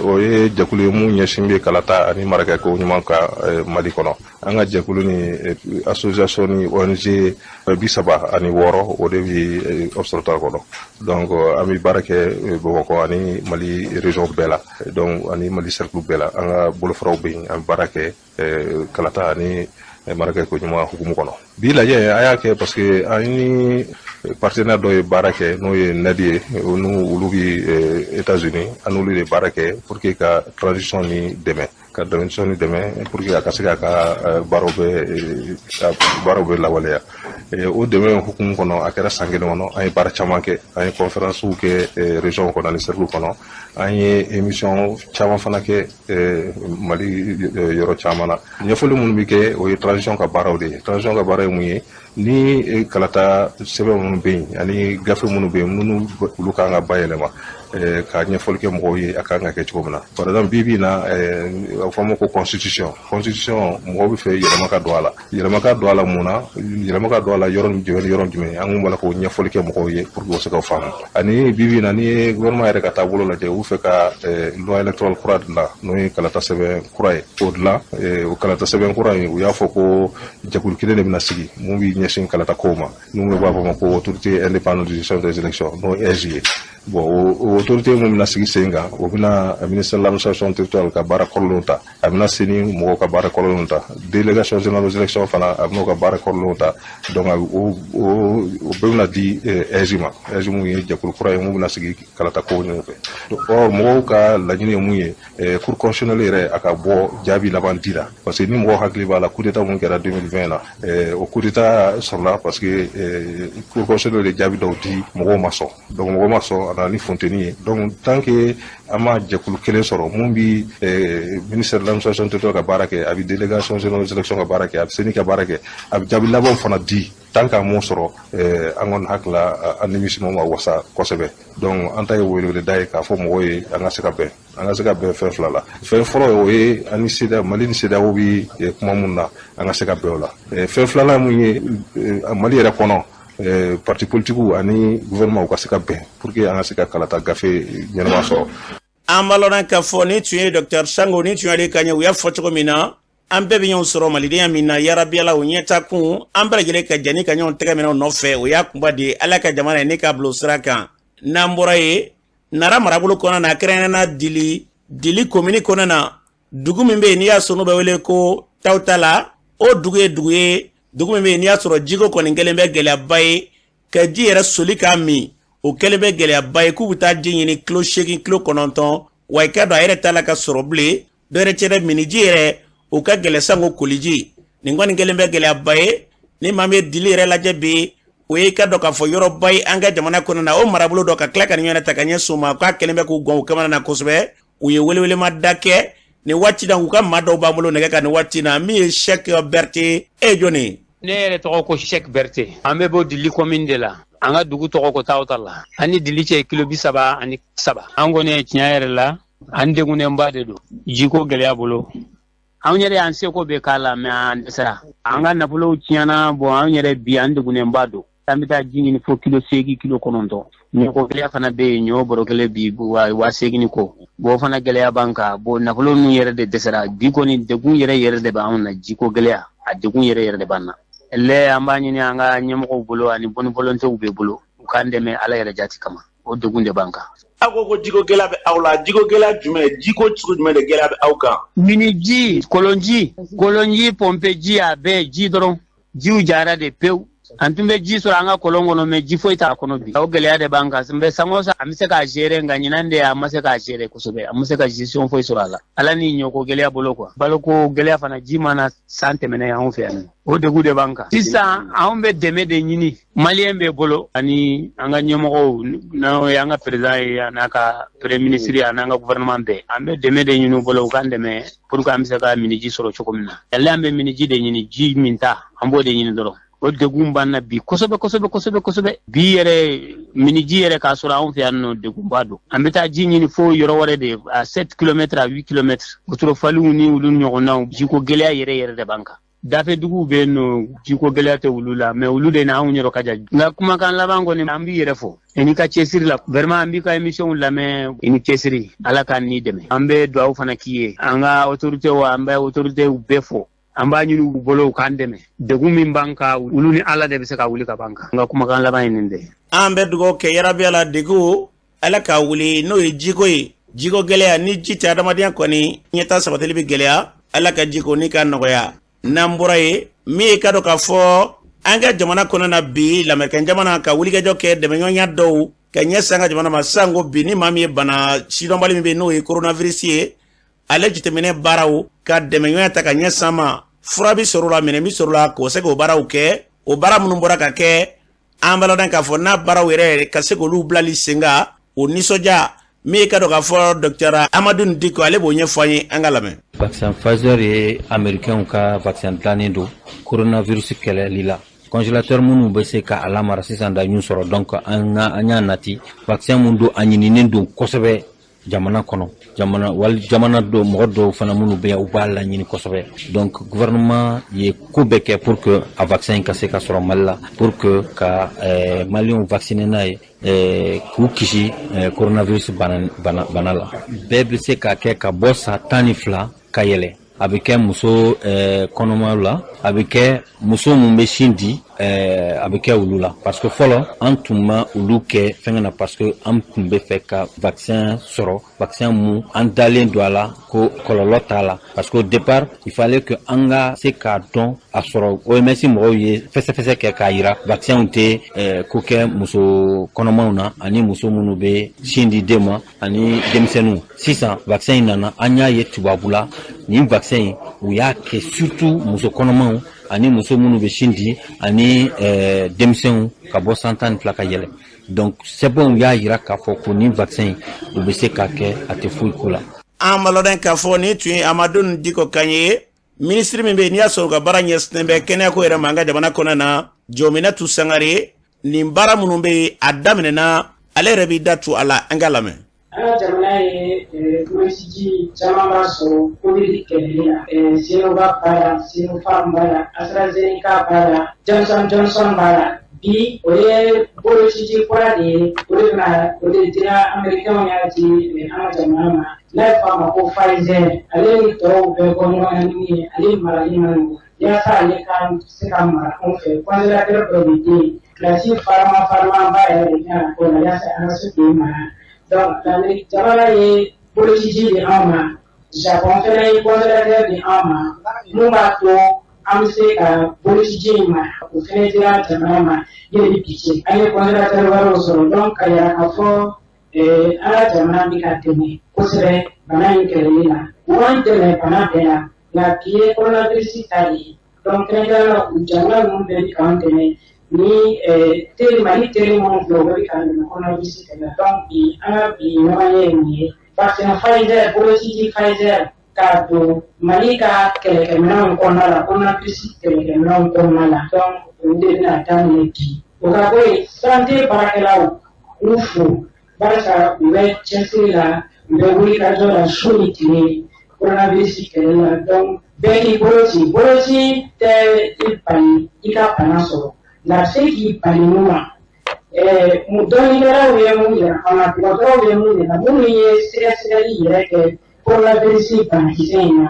o ye jɛkulu ye mun ɲɛsin bɛ kalata ani marakɛko ɲuman kan Mali kɔnɔ. An ka jɛkulu ni association ni ONG 36, o de bɛ observatoire kɔnɔ. Donc an bɛ baara kɛ Bamakɔ ani Mali région bɛɛ la, donc ani Mali cercle bɛɛ la. An ka bolofaraw bɛ yen, an bɛ baara kɛ kalata ani marakɛko ɲuman hukumu kɔnɔ. Bi lajɛ a y'a kɛ parce que an ni partenaire dɔ ye baara kɛ, n'o ye NED ye, n'u olu bi États-Unis. An n'olu de baara kɛ pour que ka transition ni dɛmɛ, ka transition ni dɛmɛ pour que a ka se k'a ka baaraw bɛɛ lawaleya. O dɛmɛ hukumu kɔnɔ, a kɛra san kelen kɔnɔ, an ye baara caman kɛ. An ye conférence kɛ région kɔnɔ ani cercle kɔnɔ. An ye émission caman fana kɛ Mali yɔrɔ caman na. Ɲɛfɔli minnu bɛ kɛ, o ye transition ka baaraw de ye. Transition ka baara ye mun ye? Ni kalata sɛbɛn minnu bɛ yen ani gafe minnu bɛ yen, minnu olu kan ka bayɛlɛma, ka ɲɛfɔli kɛ mɔgɔw ye a kan ka kɛ cogo min na. Par exemple, bi bi in na, a bɛ fɔ a ma ko constitution. Constitution, mɔgɔw bɛ fɛ yɛlɛma ka don a la. Yɛlɛma ka don a la mun na? Yɛlɛma ka don a la yɔrɔ jumɛn ni yɔrɔ jumɛn? An kun b'a la k'o ɲɛfɔli kɛ mɔgɔw ye pour que u se k'o faamu. Ani bi bi in na, n'i ye gouvernement yɛrɛ ka taabolo lajɛ, u fɛ ka loi électorale kura dilan, n'o ye kalata sɛbɛn kura ye, k'o dilan. O kalata sɛbɛn kura in, u y'a fɔ ko jɛkulu kelen de bɛna sigi mun b'i ɲɛsin kalata kow ma, n'u b'a fɔ ma ko autorité indépendante de gestion des élections, n'o ye AIGE ye. Bon, o autorité mun bɛna sigi sen kan, o bɛna ministère de l'administration territoriale ka baara kɔrɔlenw ta, a bɛna CENI mɔgɔw ka baara kɔrɔlenw ta, délégation générale aux élections fana, a bɛn'o ka baara kɔrɔlenw ta. Donc o bɛɛ bɛna di AIGE ma. AIGE mun ye jɛkulu kura ye mun bɛna sigi kalata kow ɲɛfɛ. Or mɔgɔw ka laɲini ye mun ye? Cour constitutionnelle yɛrɛ, a ka bɔ jaabi laban di la, parce que ni mɔgɔw hakili b'a la, coup d'état mun kɛra 2020 la, o coup d'état sɔrɔla parce que cour constitutionnelle de jaabi dɔw di, mɔgɔw ma sɔn. Donc mɔgɔw ma sɔn, a nana ni funteni ye. Donc tant que an ma jɛkulu kelen sɔrɔ mun bi ministère de l'administration territoriale ka baara kɛ, a bi délégation générale aux élections ka baara kɛ, a bɛ CENI ka baara kɛ, a bɛ jaabi labanw fana di, tant qu'an m'o sɔrɔ, an kɔni hakili la, an nimisi ma wasa kosɛbɛ. Donc an ta ye weleweleda ye k'a fɔ mɔgɔw ye, an ka se ka bɛn, an ka se ka bɛn fɛn fila la. Fɛn fɔlɔ, o ye an ni CEDEAO, Mali ni CEDEAO bi kuma mun na, an ka se ka bɛn o la. Fɛn filanan mun ye, Mali yɛrɛ kɔnɔ, parti politique ani gouvernement, u ka se ka bɛn pour que an ka se ka kalata gafe ɲɛnama sɔrɔ. An b'a lɔn k'a fɔ ni tun ye docteur Sango, ni tun y'ale ka ɲɛ. U y'a fɔ cogo min na, an bɛɛ bɛ ɲɔgɔn sɔrɔ malidenya min na, yarabiyala o ɲɛta kun, an bɛɛ lajɛlen ka jɛni ka ɲɔgɔn tɛgɛ minɛ o nɔfɛ, o y'a kunba de ye. Ala ka jamana ye ne k'a bila o sira kan. N'an bɔra yen, Nara marabolo kɔnɔna na, kɛrɛnkɛrɛnnenya Dili, Dili komini kɔnɔna na, dugu min bɛ yen n'i y'a sɔrɔ n'o bɛ wele ko Tawutala, o dugu ye dugu ye, dugu min bɛ yen n'i y'a sɔrɔ jiko kɔni kɛlen bɛ gɛlɛyaba ye. Ka ji yɛrɛ soli k'a min, o kɛlen bɛ gɛlɛyaba ye, k'u bɛ taa ji ɲini kilo 8, kilo 9, wa i ka dɔn a yɛrɛ t'a la ka sɔrɔ bilen. Dɔ wɛrɛ tɛ dɛ, miniji yɛrɛ o ka gɛlɛn sanko koliji. Nin kɔni kɛlen bɛ gɛlɛyaba ye. Ni maa min ye Dili yɛrɛ lajɛ bi, o ye i ka dɔn k'a fɔ yɔrɔba ye an ka jamana kɔnɔ na, o marabolo dɔ ka tila ka nin ɲɔgɔn ta ka ɲɛsin o ma, k'a kɛlen bɛ k'u gɔn u kamana na kosɛbɛ. U ye welewelema da kɛ nin waati na, u ka maa dɔw b'an bolo nɛgɛ kan nin waati na. Min ye Sɛk Berete, e ye jɔn ye? Ne yɛrɛ tɔgɔ ko Sɛk Berete. An bɛ bɔ Dili commune de la. An ka dugu tɔgɔ ko Tawutala. An ni Dili cɛ ye kilo 33. An kɔni ye tiɲɛ yɛrɛ la, an degunnenba de don jiko gɛlɛya bolo. Anw yɛrɛ y'an seko bɛɛ k'a la, mais an dɛsɛra. An ka nafolow tiɲɛna. Bon, an yɛrɛ bi, an degunnenba don. An bɛ taa ji ɲini fo kilo 8, kilo 9. Ɲɔko gɛlɛya fana bɛ yen. Ɲɔ bɔrɔ kelen bi 8000 ni kɔ. Bon, o fana gɛlɛya b'an kan. Bon, nafolo ninnu yɛrɛ de dɛsɛra bi kɔni. Degun yɛrɛ yɛrɛ de b'anw na. Jiko gɛlɛya, a degun yɛrɛ yɛrɛ de b'an na. Lɛ, an b'a ɲini an ka ɲɛmɔgɔw bolo ani bonne volontéw bɛ bolo, u k'an dɛmɛ Ala yɛrɛ jati kama. O degun de b'an kan. Aw ko ko jiko gɛlɛya bɛ aw la, jiko gɛlɛya jumɛn, jiko sugu jumɛn de gɛlɛya bɛ aw kan? Miniji, kolonji, kolonji, pɔnpe ji, a bɛɛ ji dɔrɔn. Jiw jara de pewu. An tun bɛ ji sɔrɔ an ka kɔlɔn kɔnɔ, mais ji foyi t'a kɔnɔ bi. O gɛlɛya de b'an kan. N san o san an bɛ se k'a gérer, nka ɲinan de an ma se k'a gérer kosɛbɛ, an ma se ka gestion foyi sɔrɔ a la. Ala ni ɲɔko gɛlɛya bolo quoi. Baloko gɛlɛya fana, ji mana san tɛmɛnen anw fɛ yan, o degun de b'an kan. Sisan anw bɛ dɛmɛ de ɲini maliyɛn bɛɛ bolo, ani an ka ɲɛmɔgɔw, n'o ye an ka président ye, a n'a ka premier ministre, a n'an ka gouvernement bɛɛ. An bɛ dɛmɛ de ɲini u bolo, u k'an dɛmɛ pour que an bɛ se ka miniji sɔrɔ cogo min na. Yali an bɛ miniji de ɲini, ji min ta, an b'o de ɲini dɔrɔn. O degun b'an na bi kosɛbɛ kosɛbɛ kosɛbɛ kosɛbɛ. Bi yɛrɛ, miniji yɛrɛ k'a sɔrɔ anw fɛ yan nɔ, degunba don. An bɛ taa ji ɲini fo yɔrɔ wɛrɛ de, à 7 kilomètres, à 8 kilomètres. Wotoro-faliw ni olu ɲɔgɔnnaw, jiko gɛlɛya yɛrɛ yɛrɛ de b'an kan. Dafɛ duguw bɛ yen nɔ, jiko gɛlɛya tɛ olu la, mais olu de n'anw yɔrɔ ka jan. Nka kumakan laban kɔni, an b'i yɛrɛ fo i n'i ka cɛsiri la. Vraiment, an b'i ka émission lamɛn, i ni cɛsiri. Ala k'an n'i dɛmɛ. An bɛ dugawu fana k'i ye. An ka autorité, an bɛ autorité bɛɛ fo. An b'a ɲini u bolo, u k'an dɛmɛ. Degun min b'an kan, olu ni Ala de bɛ se ka wuli ka b'an kan. N ka kumakan laban ye nin de ye. An bɛ dugawu kɛ yarabi la, degun Ala k'a wuli, n'o ye jiko ye, jiko gɛlɛya. Ni ji tɛ, adamadenya kɔni ɲɛta sabatili bɛ gɛlɛya. Ala ka jiko ni ka nɔgɔya. N'an bɔra yen, min ye ka dɔn k'a fɔ an ka jamana kɔnɔ na bi, lamɛrikɛn jamana ka wulikajɔ kɛ, dɛmɛɲɔgɔnya dɔw ka ɲɛsin an ka jamana ma. Sanko bi, ni maa min ye bana sidɔnbali min bɛ yen, n'o ye coronavirus ye, ale jateminɛ baaraw ka dɛmɛɲɔgɔnya ta ka ɲɛsin an ma, fura bi sɔrɔ la, minɛn bi sɔrɔ la k'o se k'o baaraw kɛ. O baara minnu bɔra ka kɛ, an b'a lɔn k'a fɔ n'a baaraw yɛrɛ ka se k'olu bilali sen kan, o nisɔndiya min ye ka dɔn k'a fɔ docteur Amadu Diko, ale b'o ɲɛfɔ an ye, an ka lamɛn. Vaccin Pfizer ye américain ka vaccin dilannen don coronavirus kɛlɛli la. Congélateur minnu bɛ se ka a lamara sisan da ɲu sɔrɔ, donc an y'a nati vaccin mun don, a ɲininen don kosɛbɛ jamana kɔnɔ, jamana wali jamana dɔw, mɔgɔ dɔw fana minnu bɛ yan, u b'a laɲini kosɛbɛ. Donc gouvernement ye ko bɛɛ kɛ pour que a vaccin ka se ka sɔrɔ Mali la, pour que ka maliyɛnw vacciner n'a ye, k'u kisi coronavirus bana bana bana la. Bɛɛ bɛ se ka kɛ ka bɔ san 12 ka yɛlɛ. A bɛ kɛ muso kɔnɔmaw la, a bɛ kɛ muso mun bɛ sin di, a bɛ kɛ olu la, parce que fɔlɔ an tun ma olu kɛ fɛngɛ na, parce que an tun bɛ fɛ ka vaccin sɔrɔ, vaccin mun an dalen don a la ko kɔlɔlɔ t'a la, parce que au départ il fallait que an ka se k'a dɔn a sɔrɔ. OMS mɔgɔw ye fɛsɛfɛsɛ kɛ k'a yira vaccin tɛ ko kɛ muso kɔnɔmaw na, ani muso minnu bɛ sin di den ma, ani denmisɛnninw. Sisan vaccin in nana, an y'a ye tubabula, nin vaccin in u y'a kɛ surtout muso kɔnɔmaw, ani muso minnu bɛ sin di, ani denmisɛnw ka bɔ san 12 ka yɛlɛ. Donc sɛbɛnw y'a yira k'a fɔ ko nin vaccin in, u bɛ se k'a kɛ, a tɛ foyi ko la. An b'a lɔn k'a fɔ nin tun ye Amadu Diko kan ye, minisiri min bɛ yen, n'i y'a sɔrɔ u ka baara ɲɛsinnen bɛ kɛnɛyako yɛrɛ ma an ka jamana kɔnɔ na, Jɔminatu Sangare. Nin baara minnu bɛ yen, a daminɛna, ale yɛrɛ b'i da tu a la, an ka lamɛn. An ka jamana ye bolociji caman b'a sɔrɔ Covid kɛlɛli la. Sinovac b'a la, Sinopharm b'a la, AstraZeneca b'a la, Johnson Johnson b'a la. Bi o ye bolociji kura de ye, o de bɛna, o de dira, américain y'a di an ka jamana ma, n'a bɛ fɔ a ma ko Pfizer. Ale ni tɔw bɛɛ bɔ ɲɔgɔn na ni min ye, ale marali man nɔgɔn. Yaasa ale ka se ka mara anw fɛ, congélateur dɔ de bɛ yen, kilasi farama faramaba yɛrɛ de kan ka k'o la yaasa an ka se k'o mara. Donc l'Amérique jamana ye bolociji di anw ma, Japon fana ye congélateur di anw ma mun b'a to an bɛ se ka bolociji in mara, o fana dira jamana ma yanni bi cɛ. An ye congélateur wɛrɛw sɔrɔ, donc ka yira k'a fɔ an ka jamana bɛ ka dɛmɛ kosɛbɛ bana in kɛlɛli la. U b'an dɛmɛ bana bɛɛ la, nka bi ye coronavirus ta de ye. Donc kɛrɛnkɛrɛnnenya la, jamana ninnu bɛɛ bɛ k'an dɛmɛ ni teri Mali teri minnu filɛ, u bɛɛ bɛ k'an dɛmɛ coronavirus kɛlɛ la. Donc bi an ka bi ɲɔgɔn ye nin ye, vaccin Pfizer, bolociji Pfizer k'a don Mali ka kɛlɛkɛminɛnw kɔnɔna la, coronavirus kɛlɛkɛminɛnw kɔnɔna la. Donc olu de bɛna daminɛ bi. O ka bɔ yen, santé baarakɛlaw k'u fo, barisa u bɛ cɛsiri la, u bɛ wulikajɔ la su ni tile coronavirus kɛlɛ la. Donc bɛɛ k'i bolo ci. Boloci tɛ i bali i ka bana sɔrɔ, nka a bɛ se k'i bali mun ma, dɔnnikɛlaw ye mun yira an na, dɔgɔtɔrɔw ye mun yira, minnu ye sɛgɛsɛgɛli yɛrɛ kɛ coronavirus banakisɛ in na,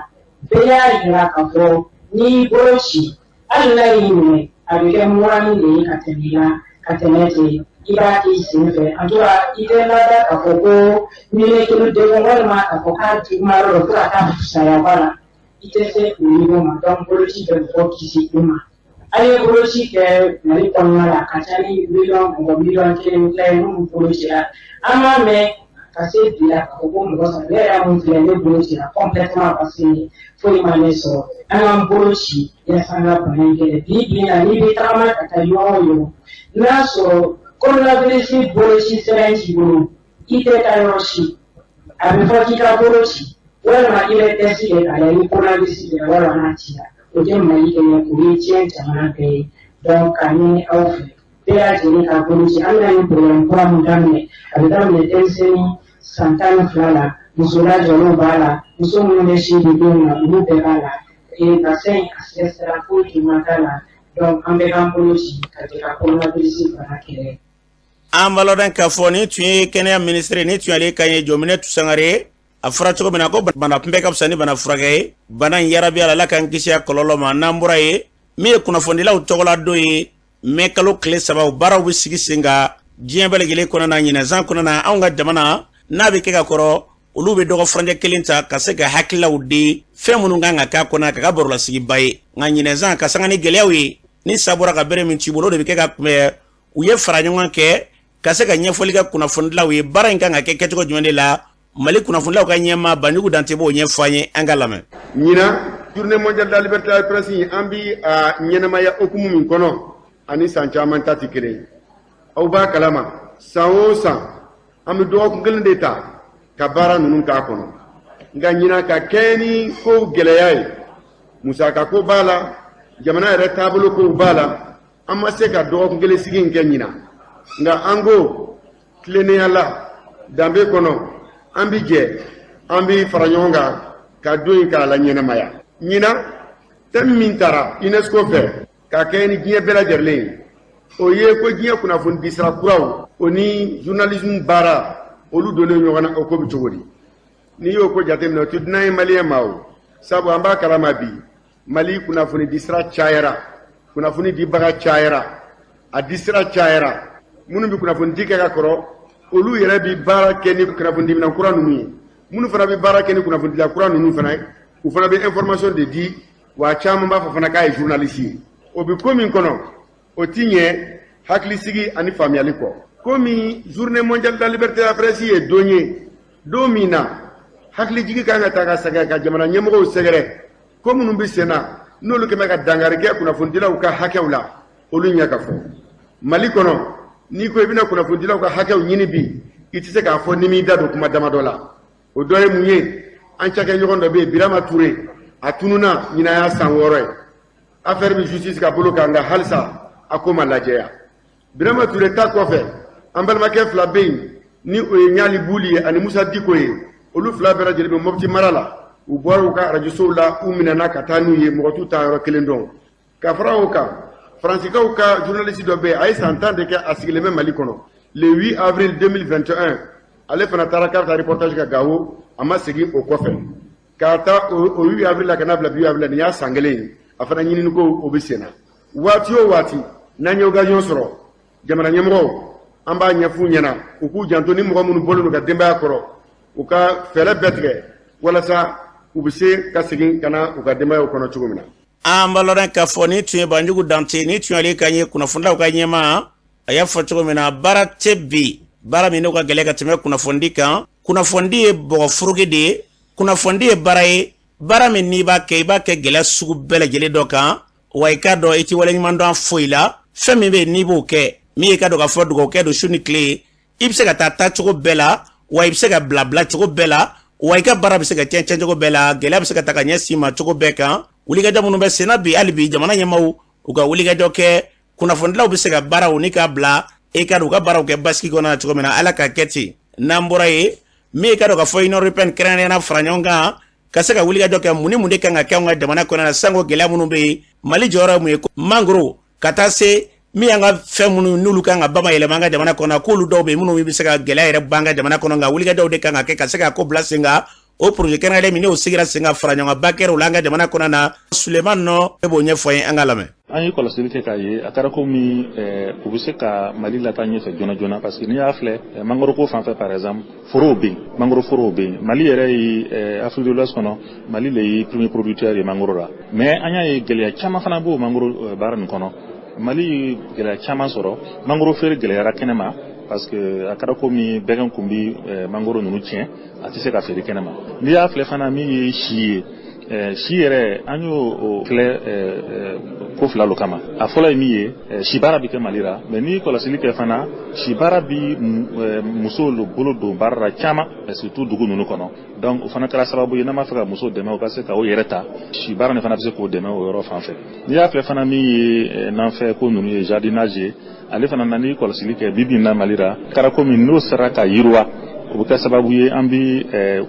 bɛɛ y'a yira k'a fɔ n'i y'i bolo ci, hali n'a y'i minɛ, a bɛ kɛ murani de ye ka tɛmɛ i la ka tɛmɛ ten. I b'a k'i sen fɛ. En tout cas, i tɛ lada k'a fɔ ko melekelen degun walima k'a fɔ k'a juguman yɔrɔ dɔ fo ka taa fisaya ba la, i tɛ se o niveau ma. Donc boloci bɛ mɔgɔ kisi i ma. An ye boloci kɛ Mali kɔnɔna la, a ka ca ni miliyɔn mɔgɔ 1.1 miliyɔn ye minnu bolocira. An m'a mɛn ka se bi la k'a fɔ ko mɔgɔ sara. Ne yɛrɛ mun filɛ, ne bolo cira complètement parce que foyi ma ne sɔrɔ. An k'an bolo ci yaasa an ka bana in kɛlɛ. Bi bi in na, n'i bɛ tagama ka taa yɔrɔ o yɔrɔ, n'a sɔrɔ coronavirus boloci sɛbɛn t'i bolo, i tɛ taa yɔrɔ si. A bɛ fɔ k'i ka bolo ci walima i bɛ test kɛ k'a lajɛ ni coronavirus b'i la walima n'a t'i la. O tɛ Mali kɛnɛ, o ye diɲɛ jamana bɛɛ ye. Donc k'a ɲini aw fɛ, bɛɛ lajɛlen ka bolo ci. An bɛna nin programme kura min daminɛ, a bɛ daminɛ denmisɛnnin san 12 la, muso lajɔlenw b'a la, muso minnu bɛ sin di denw ma, olu bɛɛ b'a la. Vaccin in, a sɛgɛsɛgɛra, foyi juguman t'a la. Donc an bɛɛ k'an bolo ci ka jɛ ka coronavirus bana kɛlɛ. An b'a lɔn k'a fɔ nin tun ye kɛnɛya minisiri, nin tun y'ale kan ye, Jɔminɛ Sangare. A fɔra cogo min na ko bana kunbɛ ka fisa ni bana furakɛ ye. Bana in, yarabi Ala, Ala k'an kisi a kɔlɔlɔ ma. N'an bɔra yen, min ye kunnafonidilaw tɔgɔla don ye, mɛ kalo tile 3, baaraw bɛ sigi sen kan diɲɛ bɛɛ lajɛlen kɔnɔna na. Ɲinɛsan kɔnɔna na, anw ka jamana n'a bɛ kɛ ka kɔrɔ, olu bɛ dɔgɔ furancɛ kelen ta ka se ka hakililaw di fɛn minnu kan ka k'a kɔnɔ ka ka barolasigiba ye. Nka ɲinɛsan, ka sanga ni gɛlɛyaw ye, ni sa bɔra ka bere min ci bolo, o de bɛ kɛ ka kunbɛn. U ye fara ɲɔgɔn kɛ ka se ka ɲɛfɔli kɛ kunnafonidilaw ye, baara in kan ka kɛ kɛcogo jumɛn de la. Mali kunnafonidilaw ka ɲɛmaa Banjugu Dante b'o ɲɛfɔ an ye, an ka lamɛn. Ɲinan, Journée mondiale de la liberté de la presse, an bi a ɲɛnamaya hukumu min kɔnɔ, ani san caman ta tɛ kelen ye. Aw b'a kalama, san o san an bɛ dɔgɔkun kelen de ta ka baara ninnu k'a kɔnɔ. Nka ɲinan, ka kɛɲɛ ni kow gɛlɛya ye, musakako b'a la, jamana yɛrɛ taabolo kow b'a la, an ma se ka dɔgɔkun kelen sigi in kɛ ɲinan. Nka an ko tilennenya la, danbe kɔnɔ, an bi jɛ, an bi fara ɲɔgɔn kan ka don in k'a la ɲɛnamaya. Ɲinan, thème min tara UNESCO fɛ ka kɛ ni diɲɛ bɛɛ lajɛlen ye, o ye ko diɲɛ kunnafoni disira kuraw, o ni journalisme baara, olu donnen ɲɔgɔn na, o ko bɛ cogo di? N'i y'o ko jateminɛ, o tɛ dunan ye maliyɛn ma o, sabu an b'a kalama bi, Mali kunnafoni disira cayara, kunnafoni dibaga cayara, a disira cayara. Minnu bɛ kunnafoni di kɛ ka kɔrɔ, olu yɛrɛ bɛ baara kɛ ni kunnafoni diminɛn kura ninnu ye. Minnu fana bɛ baara kɛ ni kunnafonidila kura ninnu fana ye, u fana bɛ information de di wa. Caman b'a fɔ fana k'a ye journaliste ye. O bɛ ko min kɔnɔ, o ti ɲɛ hakilisigi ani faamuyali kɔ. Komi Journée mondiale de la liberté de la presse ye don ye, don min na hakilijigi kan ka ta ka sɛgɛrɛ, ka jamana ɲɛmɔgɔw sɛgɛrɛ, ko minnu bɛ sen na, n'olu kɛmɛ ka dankari kɛ kunnafonidilaw ka hakɛw la, olu ɲɛ ka fɔ. Mali kɔnɔ, n'i ko i bɛna kunnafonidilaw ka hakɛw ɲini bi, i tɛ se k'a fɔ ni m'i da don kuma damadɔ la. O dɔ ye mun ye? An cakɛɲɔgɔn dɔ bɛ yen, Birama Ture, a tununa ɲinan y'a san 6 ye. Affaire bɛ justice ka bolo kan, nka halisa a ko ma lajɛya. Birama Ture ta kɔfɛ, an balimakɛ fila bɛ yen, ni o ye Ɲali Buli ye ani Musa Diko ye. Olu fila bɛɛ lajɛlen bɛ Mɔpiti mara la. U bɔra u ka arajosow la, u minɛna ka taa n'u ye, mɔgɔ t'u ta yɔrɔ kelen dɔn. Ka fara o kan, Faransikaw ka journaliste dɔ bɛ yen, a ye san 10 de kɛ a sigilen bɛ Mali kɔnɔ. Le 8 avril 2021, ale fana taara k'a bɛ taa reportage kɛ Gawo, a ma segin o kɔfɛ. K'a ta o 8 avril la ka n'a bila bi 8 avril la, nin y'a san kelen ye, a fana ɲinini ko o bɛ sen na. Waati o waati n'an ye occasion sɔrɔ, jamana ɲɛmɔgɔw, an b'a ɲɛf'u ɲɛna u k'u janto ni mɔgɔ minnu bɔlen don ka denbaya kɔrɔ, u ka fɛɛrɛ bɛɛ tigɛ walasa u bɛ se ka segin ka na u ka denbayaw kɔnɔ cogo min na. An b'a lɔn k'a fɔ nin tun ye Banjugu Dante, nin tun y'ale ka ye kunnafonidilaw ka ɲɛmaa. A y'a fɔ cogo min na, baara tɛ bi, baara min n'o ka gɛlɛn ka tɛmɛ kunnafonidi kan. Kunnafonidi ye bɔgɔfuruki de ye, kunnafonidi ye baara ye, baara min n'i b'a kɛ, i b'a kɛ gɛlɛya sugu bɛɛ lajɛlen dɔ kan. Wa i k'a dɔn i ti waleɲuman dɔn foyi la. Fɛn min bɛ yen n'i b'o kɛ, min ye i ka dɔn k'a fɔ dugawu kɛ don su ni tile, i bɛ se ka taa taacogo bɛɛ la, wa i bɛ se ka bila bila cogo bɛɛ la, wa i ka baara bɛ se ka tiɲɛ cogo bɛɛ la, gɛlɛya bɛ se ka ta ka ɲɛsin ma cogo bɛɛ kan. Wulikajɔ minnu bɛ senna bi, hali bi jamana ɲɛmaaw u ka wulikajɔ kɛ, kunnafonidilaw bɛ se ka baaraw ni k'a bila e ka u ka baaraw kɛ basigi kɔnɔ na cogo min na. Ala ka kɛ ten. N'an bɔra yen, min ye ka dɔn k'a fɔ Union européenne kɛrɛnkɛrɛnnenya fara ɲɔgɔn kan ka se ka wulikajɔ kɛ, mun ni mun de kan ka kɛ anw ka jamana kɔnɔ na sanko gɛlɛya minnu bɛ yen, Mali jɔyɔrɔ ye mun ye? Mangoro ka taa se min y'an ka fɛn minnu n'olu kan ka bayɛlɛma an ka jamana kɔnɔ, k'olu dɔw bɛ yen minnu bɛ se ka gɛlɛya yɛrɛ ban an ka jamana kɔnɔ. Nka wulikajɔw de kan ka kɛ ka se ka ko bila sen kan. O projet kɛrɛnkɛrɛnnen min n'o sigira sen kan, fara ɲɔgɔnba kɛra o la an ka jamana kɔnɔna na. Suleiman nɔ e b'o ɲɛfɔ ye, an ka lamɛn. An ye kɔlɔsili kɛ k'a ye, a kɛra komi u bɛ se ka Mali lataa ɲɛfɛ joona joona, parce que n'i y'a filɛ mangoro ko fan fɛ, par exemple, forow bɛ yen, mangoro forow bɛ yen. Mali yɛrɛ ye, Afrique de l'Ouest kɔnɔ, Mali le ye premier producteur ye mangoro la. Mais an y'a ye, gɛlɛya caman fana b'o mangoro baara nin kɔnɔ. Mali ye gɛlɛya caman sɔrɔ, mangoro feere gɛlɛyara kɛnɛ ma, parce que a kɛra komi bɛgɛn kun bi mangoro ninnu tiɲɛ, a tɛ se ka feere kɛnɛ ma. N'i y'a filɛ fana, min ye si ye, si yɛrɛ, an y'o o filɛ ko fila lo kama. A fɔlɔ ye min ye, si baara bɛ kɛ Mali la, mais n'i kɔlɔsili kɛ fana, si baara bi musow lo bolo don baara la caman, surtout dugu ninnu kɔnɔ. Donc o fana kɛra sababu ye, n'an b'a fɛ ka musow dɛmɛ u ka se ka o yɛrɛ ta, si baara nin fana bɛ se k'o dɛmɛ o yɔrɔ fan fɛ. N'i y'a filɛ fana, min ye nanfɛ ko ninnu ye, jardinage ye, ale fana na, n'i kɔlɔsili kɛ bi bi in na Mali la, kɛra komi n'o sera ka yiriwa, o bɛ kɛ sababu ye an bi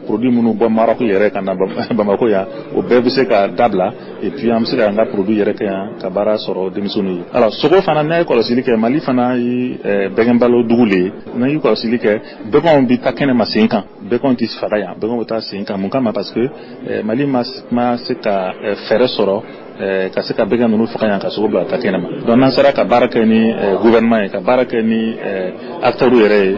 produit minnu bɔ Maroc yɛrɛ ka na Bamako yan, o bɛɛ bɛ se ka dabila, et puis an bɛ se k'an ka produit yɛrɛ kɛ yan ka baara sɔrɔ denmisɛnninw ye. Alors sogo fana, n'a ye kɔlɔsili kɛ, Mali fana ye bɛgɛn balo dugu le ye. N'a ye kɔlɔsili kɛ, bɛgɛnw bɛ taa kɛnɛ ma sen kan, bɛgɛnw tɛ faga yan, bɛgɛnw bɛ taa sen kan. Mun kama? Parce que Mali ma se ka fɛɛrɛ sɔrɔ ka se ka bɛgɛn ninnu faga yan ka sogo bila ka taa kɛnɛ ma. Donc n'an sera ka baara kɛ ni gouvernement ye, ka baara kɛ ni acteurs yɛrɛ ye,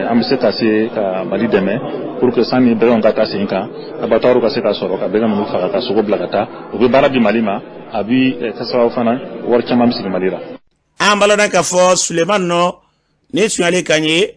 an bɛ se ka se ka Mali dɛmɛ pour que sani bɛgɛnw ka taa sen kan, abattoir ka se ka sɔrɔ ka bɛgɛn ninnu faga ka sogo bila ka taa. O bɛ baara di Mali ma, a bɛ kɛ sababu fana wari caman bɛ sigi Mali la. An balana k'a fɔ Suleiman nɔ ni sunyali kan ye,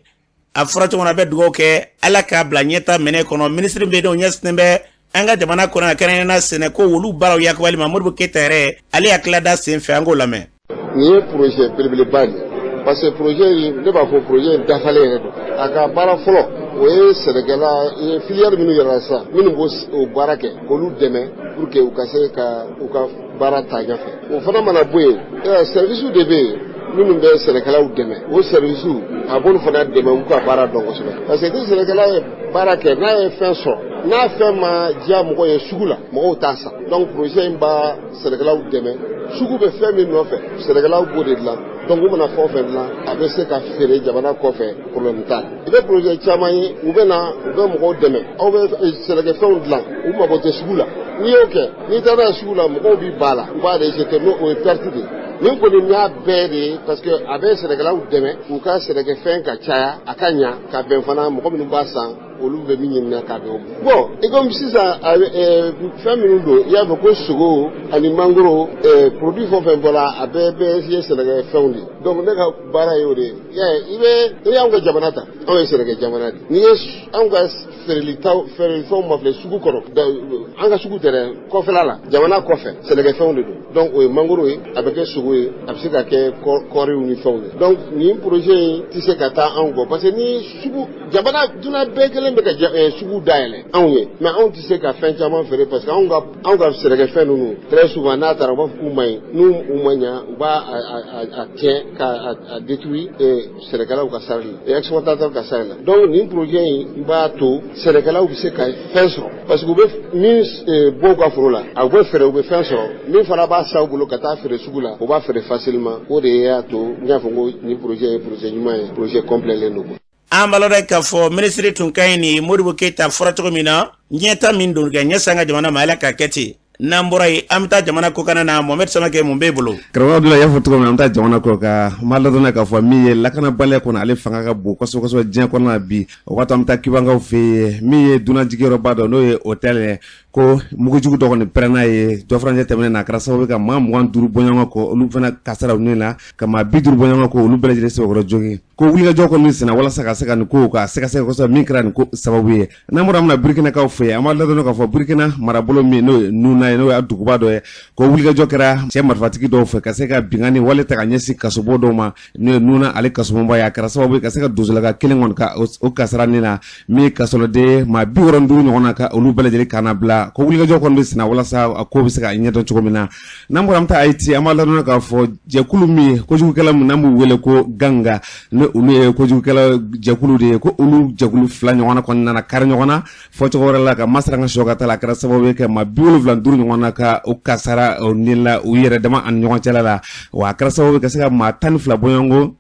a fɔra cogo min na, a bɛ dugawu kɛ Ala k'a bila ɲɛta minɛ kɔnɔ. Minisiri bɛ yen, ɲɛsinnen bɛ an ka jamana kɔnɔ, kɛrɛnkɛrɛnnenya sɛnɛko olu baaraw yakubali ma, Modibo Keyita yɛrɛ, ale hakilila da sen fɛ, an k'o lamɛn. Nin ye projet belebeleba de ye, parce que projet in, ne b'a fɔ projet in dafalen yɛrɛ don. A ka baara fɔlɔ, o ye sɛnɛkɛla ye filière minnu yɛrɛ la sisan, minnu b'o o baara kɛ, k'olu dɛmɛ pour que u ka se ka u ka baara taa ɲɛfɛ. O fana mana bɔ yen, service de bɛ yen minnu bɛ sɛnɛkɛlaw dɛmɛ. O service, a b'olu fana dɛmɛ u ka baara dɔn kosɛbɛ, parce que ni sɛnɛkɛla ye baara kɛ, n'a ye fɛn sɔrɔ, n'a fɛn ma diya mɔgɔ ye sugu la, mɔgɔw t'a san. Donc projet in b'a sɛnɛkɛlaw dɛmɛ, sugu bɛ fɛn min nɔfɛ, sɛnɛkɛlaw b'o de dilan. Donc u mana fɛn o fɛn dilan, a bɛ se ka feere jamana kɔfɛ, problème t'a la. I bɛ projet caman ye, u bɛ na, u bɛ mɔgɔw dɛmɛ, aw bɛ sɛnɛkɛfɛnw dilan, u mago tɛ sugu la. N'i y'o kɛ, n'i taara n'a ye sugu la, mɔgɔw b'i ba la, u b'a rejeter, n'o o ye perte de ye. Nin kɔni y'a bɛɛ de ye, parce que a bɛ sɛnɛkɛlaw dɛmɛ u ka sɛnɛkɛfɛn ka caya, a ka ɲa ka bɛn fana mɔgɔ minnu b'a san, olu bɛ min ɲini ka bɛn o ma. Bon, i komi sisan fɛn minnu don, i y'a fɔ ko sogo ani mangoro, produit fɛn o fɛn bɔra, a bɛɛ bɛ ye sɛnɛkɛfɛnw de ye. Donc ne ka baara ye o de ye. I y'a ye, i bɛ n'i y'anw ka jamana ta, anw ye sɛnɛkɛ jamana de ye. N'i ye anw ka feerelitaw, feerelifɛnw mafilɛ sugu kɔnɔ, an ka sugu tɛ dɛ, kɔfɛla la, jamana kɔfɛ, sɛnɛkɛfɛnw de don. Donc o ye mangoro ye, a bɛ kɛ sogo ye, a bɛ se ka kɛ kɔɔriw ni fɛnw ye. Donc nin projet in tɛ se ka taa anw kɔ, parce que ni sugu jamana dunan bɛɛ kelen bɛ ka sugu dayɛlɛ anw ye, mais anw tɛ se ka fɛn caman feere, parce que anw ka sɛnɛkɛfɛn ninnu, très souvent n'a taara, u b'a fɔ k'u ma ɲi, n'u u ma ɲa, u b'a a tiɲɛ ka a détruire sɛnɛkɛlaw ka sari la, exportateur ka sari la. Donc nin projet in b'a to sɛnɛkɛlaw bɛ se ka fɛn sɔrɔ, parce que u bɛ min bɔ u ka foro la, a bɛ feere, u bɛ fɛn sɔrɔ. Min fana b'a san u bolo ka taa feere sugu la, u b'a feere facilement. O de y'a to n y'a fɔ ko nin projet ye projet ɲuman ye, projet complet len don. An b'a lɔn k'a fɔ minisiri tun ka ɲi ni Modibo Keyita fɔra cogo min na, ɲɛta min don ka ɲɛsin an ka jamana ma, Ala k'a kɛ ten. N'an bɔra yen, an bɛ taa jamana kɔkanna na. Mohamed Samakɛ, mun b'e bolo? Karamɔgɔ Abdulayi, y'a fɔ cogo min na, an bɛ taa jamana kɔ kan. N b'a ladɔnniya k'a fɔ min ye lakanabaliya kɔnɔ, ale fanga ka bon kosɛbɛ kosɛbɛ diɲɛ kɔnɔna na bi. O waati, an bɛ taa Kibankaw fɛ yen, min ye dunanjigiyɔrɔba dɔ, n'o ye hôtel ye, ko mugujugu dɔ kɔni pɛrɛnna ye dɔ furancɛ tɛmɛnen na. A kɛra sababu ye ka maa 25 bɔɲɔgɔn kɔ, olu fana kasara u ni la, ka maa 50 bɔɲɔgɔn kɔ, olu bɛɛ lajɛlen sɛbɛkɔrɔ jogin. Ko wulikajɔ kɔni senna walasa ka se ka nin ko ka sɛgɛsɛgɛ kosɛbɛ, min kɛra nin ko sababu ye. N'an bɔra, an bɛna Burkinakaw fɛ yen. An b'a ladɔnniya k'a fɔ Burkina marabolo min, n'o ye Nuna ye, n'o ye duguba dɔ ye, ko wulikajɔ kɛra cɛ marifatigi dɔw fɛ ka se ka binkanni wale ta ka ɲɛsin kasobon dɔw ma, n'o ye Nuna ale kasobonba ye. A kɛra sababu ye ka se ka donsolaka kelen kɔni ka o kasara nin na, min ye kasɔrɔden maa 65 ɲɔgɔn na, ka olu bɛɛ lajɛlen kana bila. Ko wulikajɔ kɔni bɛ senna walasa a ko bɛ se ka ɲɛdɔn cogo min na. N'an bɔra, an bɛ taa Haïti. An b'a ladɔnniya k'a fɔ jɛkulu min ye kojugukɛla min, n'an b'u wele ko ganga, ni olu ye kojugukɛla jɛkulu de ye, ko olu jɛkulu fila ɲɔgɔn na kɔni nana kari ɲɔgɔn na, fɔcogo wɛrɛ la, ka masara ka sɔ ka taa la. A kɛra sababu ye ka maa 75 ɲɔgɔn na ka o kasara o ni la u yɛrɛ dama ani ɲɔgɔn cɛla la. Wa a kɛra sababu ye ka se ka maa 12 bɔɲɔgɔnko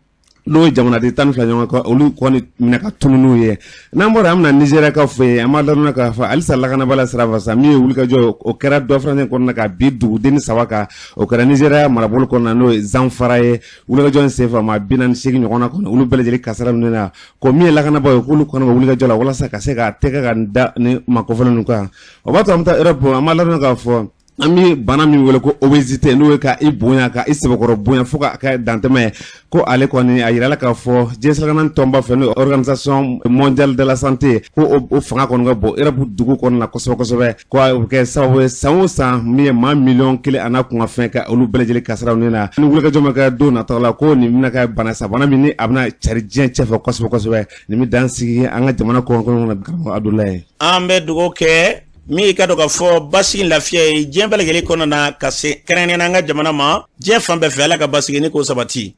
N'o ye jamanaden 12 ɲɔgɔn kan, olu kɔni minɛ ka tunu n'u ye. N'an bɔra, an bɛna Nizeriya fɛ yen. An b'a ladɔnniya k'a fɔ halisa lakanabaliya sira fɛ sa, min ye wulikajɔ, o kɛra dɔ farancɛ kɔnɔna ka bin duguden saba kan. O kɛra Nizeriya marabolo kɔnɔna, n'o ye Zanfara ye. Wulikajɔ in senfɛ, maa 48 ɲɔgɔn na kɔni, olu bɛɛ lajɛlen kasara ninnu na. Ko min ye lakanabaaw ye, k'olu kɔni bɛ wulikajɔ la walasa ka se ka tɛgɛ ka da ni maa kofɔlen ninnu kan. O b'a to an bɛ taa Europe. An b'a ladɔnniya k'a fɔ an bɛ bana min wele ko obésité, n'o ye ka i bonya, ka i sɛbɛkɔrɔ bonya fo ka kɛ dantɛmɛ ye, ko ale kɔni a yirala k'a fɔ diɲɛ seleke tɔnba fɛ, n'o Organisation mondiale de la santé, ko o fanga kɔni ka bon Europe dugu kɔnɔna na kosɛbɛ kosɛbɛ, ko a bɛ kɛ sababu ye san o san, min ye maa miliyɔn 1 a n'a kunkanfɛn, ka olu bɛɛ lajɛlen kasaraw ni na. Ni wulikajɔ ma kɛ don nataw la, ko nin bɛna kɛ bana sa, bana min ni a bɛna cari diɲɛ cɛfɛ kosɛbɛ kosɛbɛ. Nin bɛ dan sigi an ka jamana kɔnɔ, karamɔgɔ Abudulayi. An bɛ dugawu kɛ min i ka dɔn k'a fɔ basigi, lafiya ye diɲɛ bɛɛ lajɛlen kɔnɔna na, ka se kɛrɛnkɛrɛnnenya an ka jamana ma, diɲɛ fan bɛɛ fɛ. Ala ka basigi ni k'o sabati.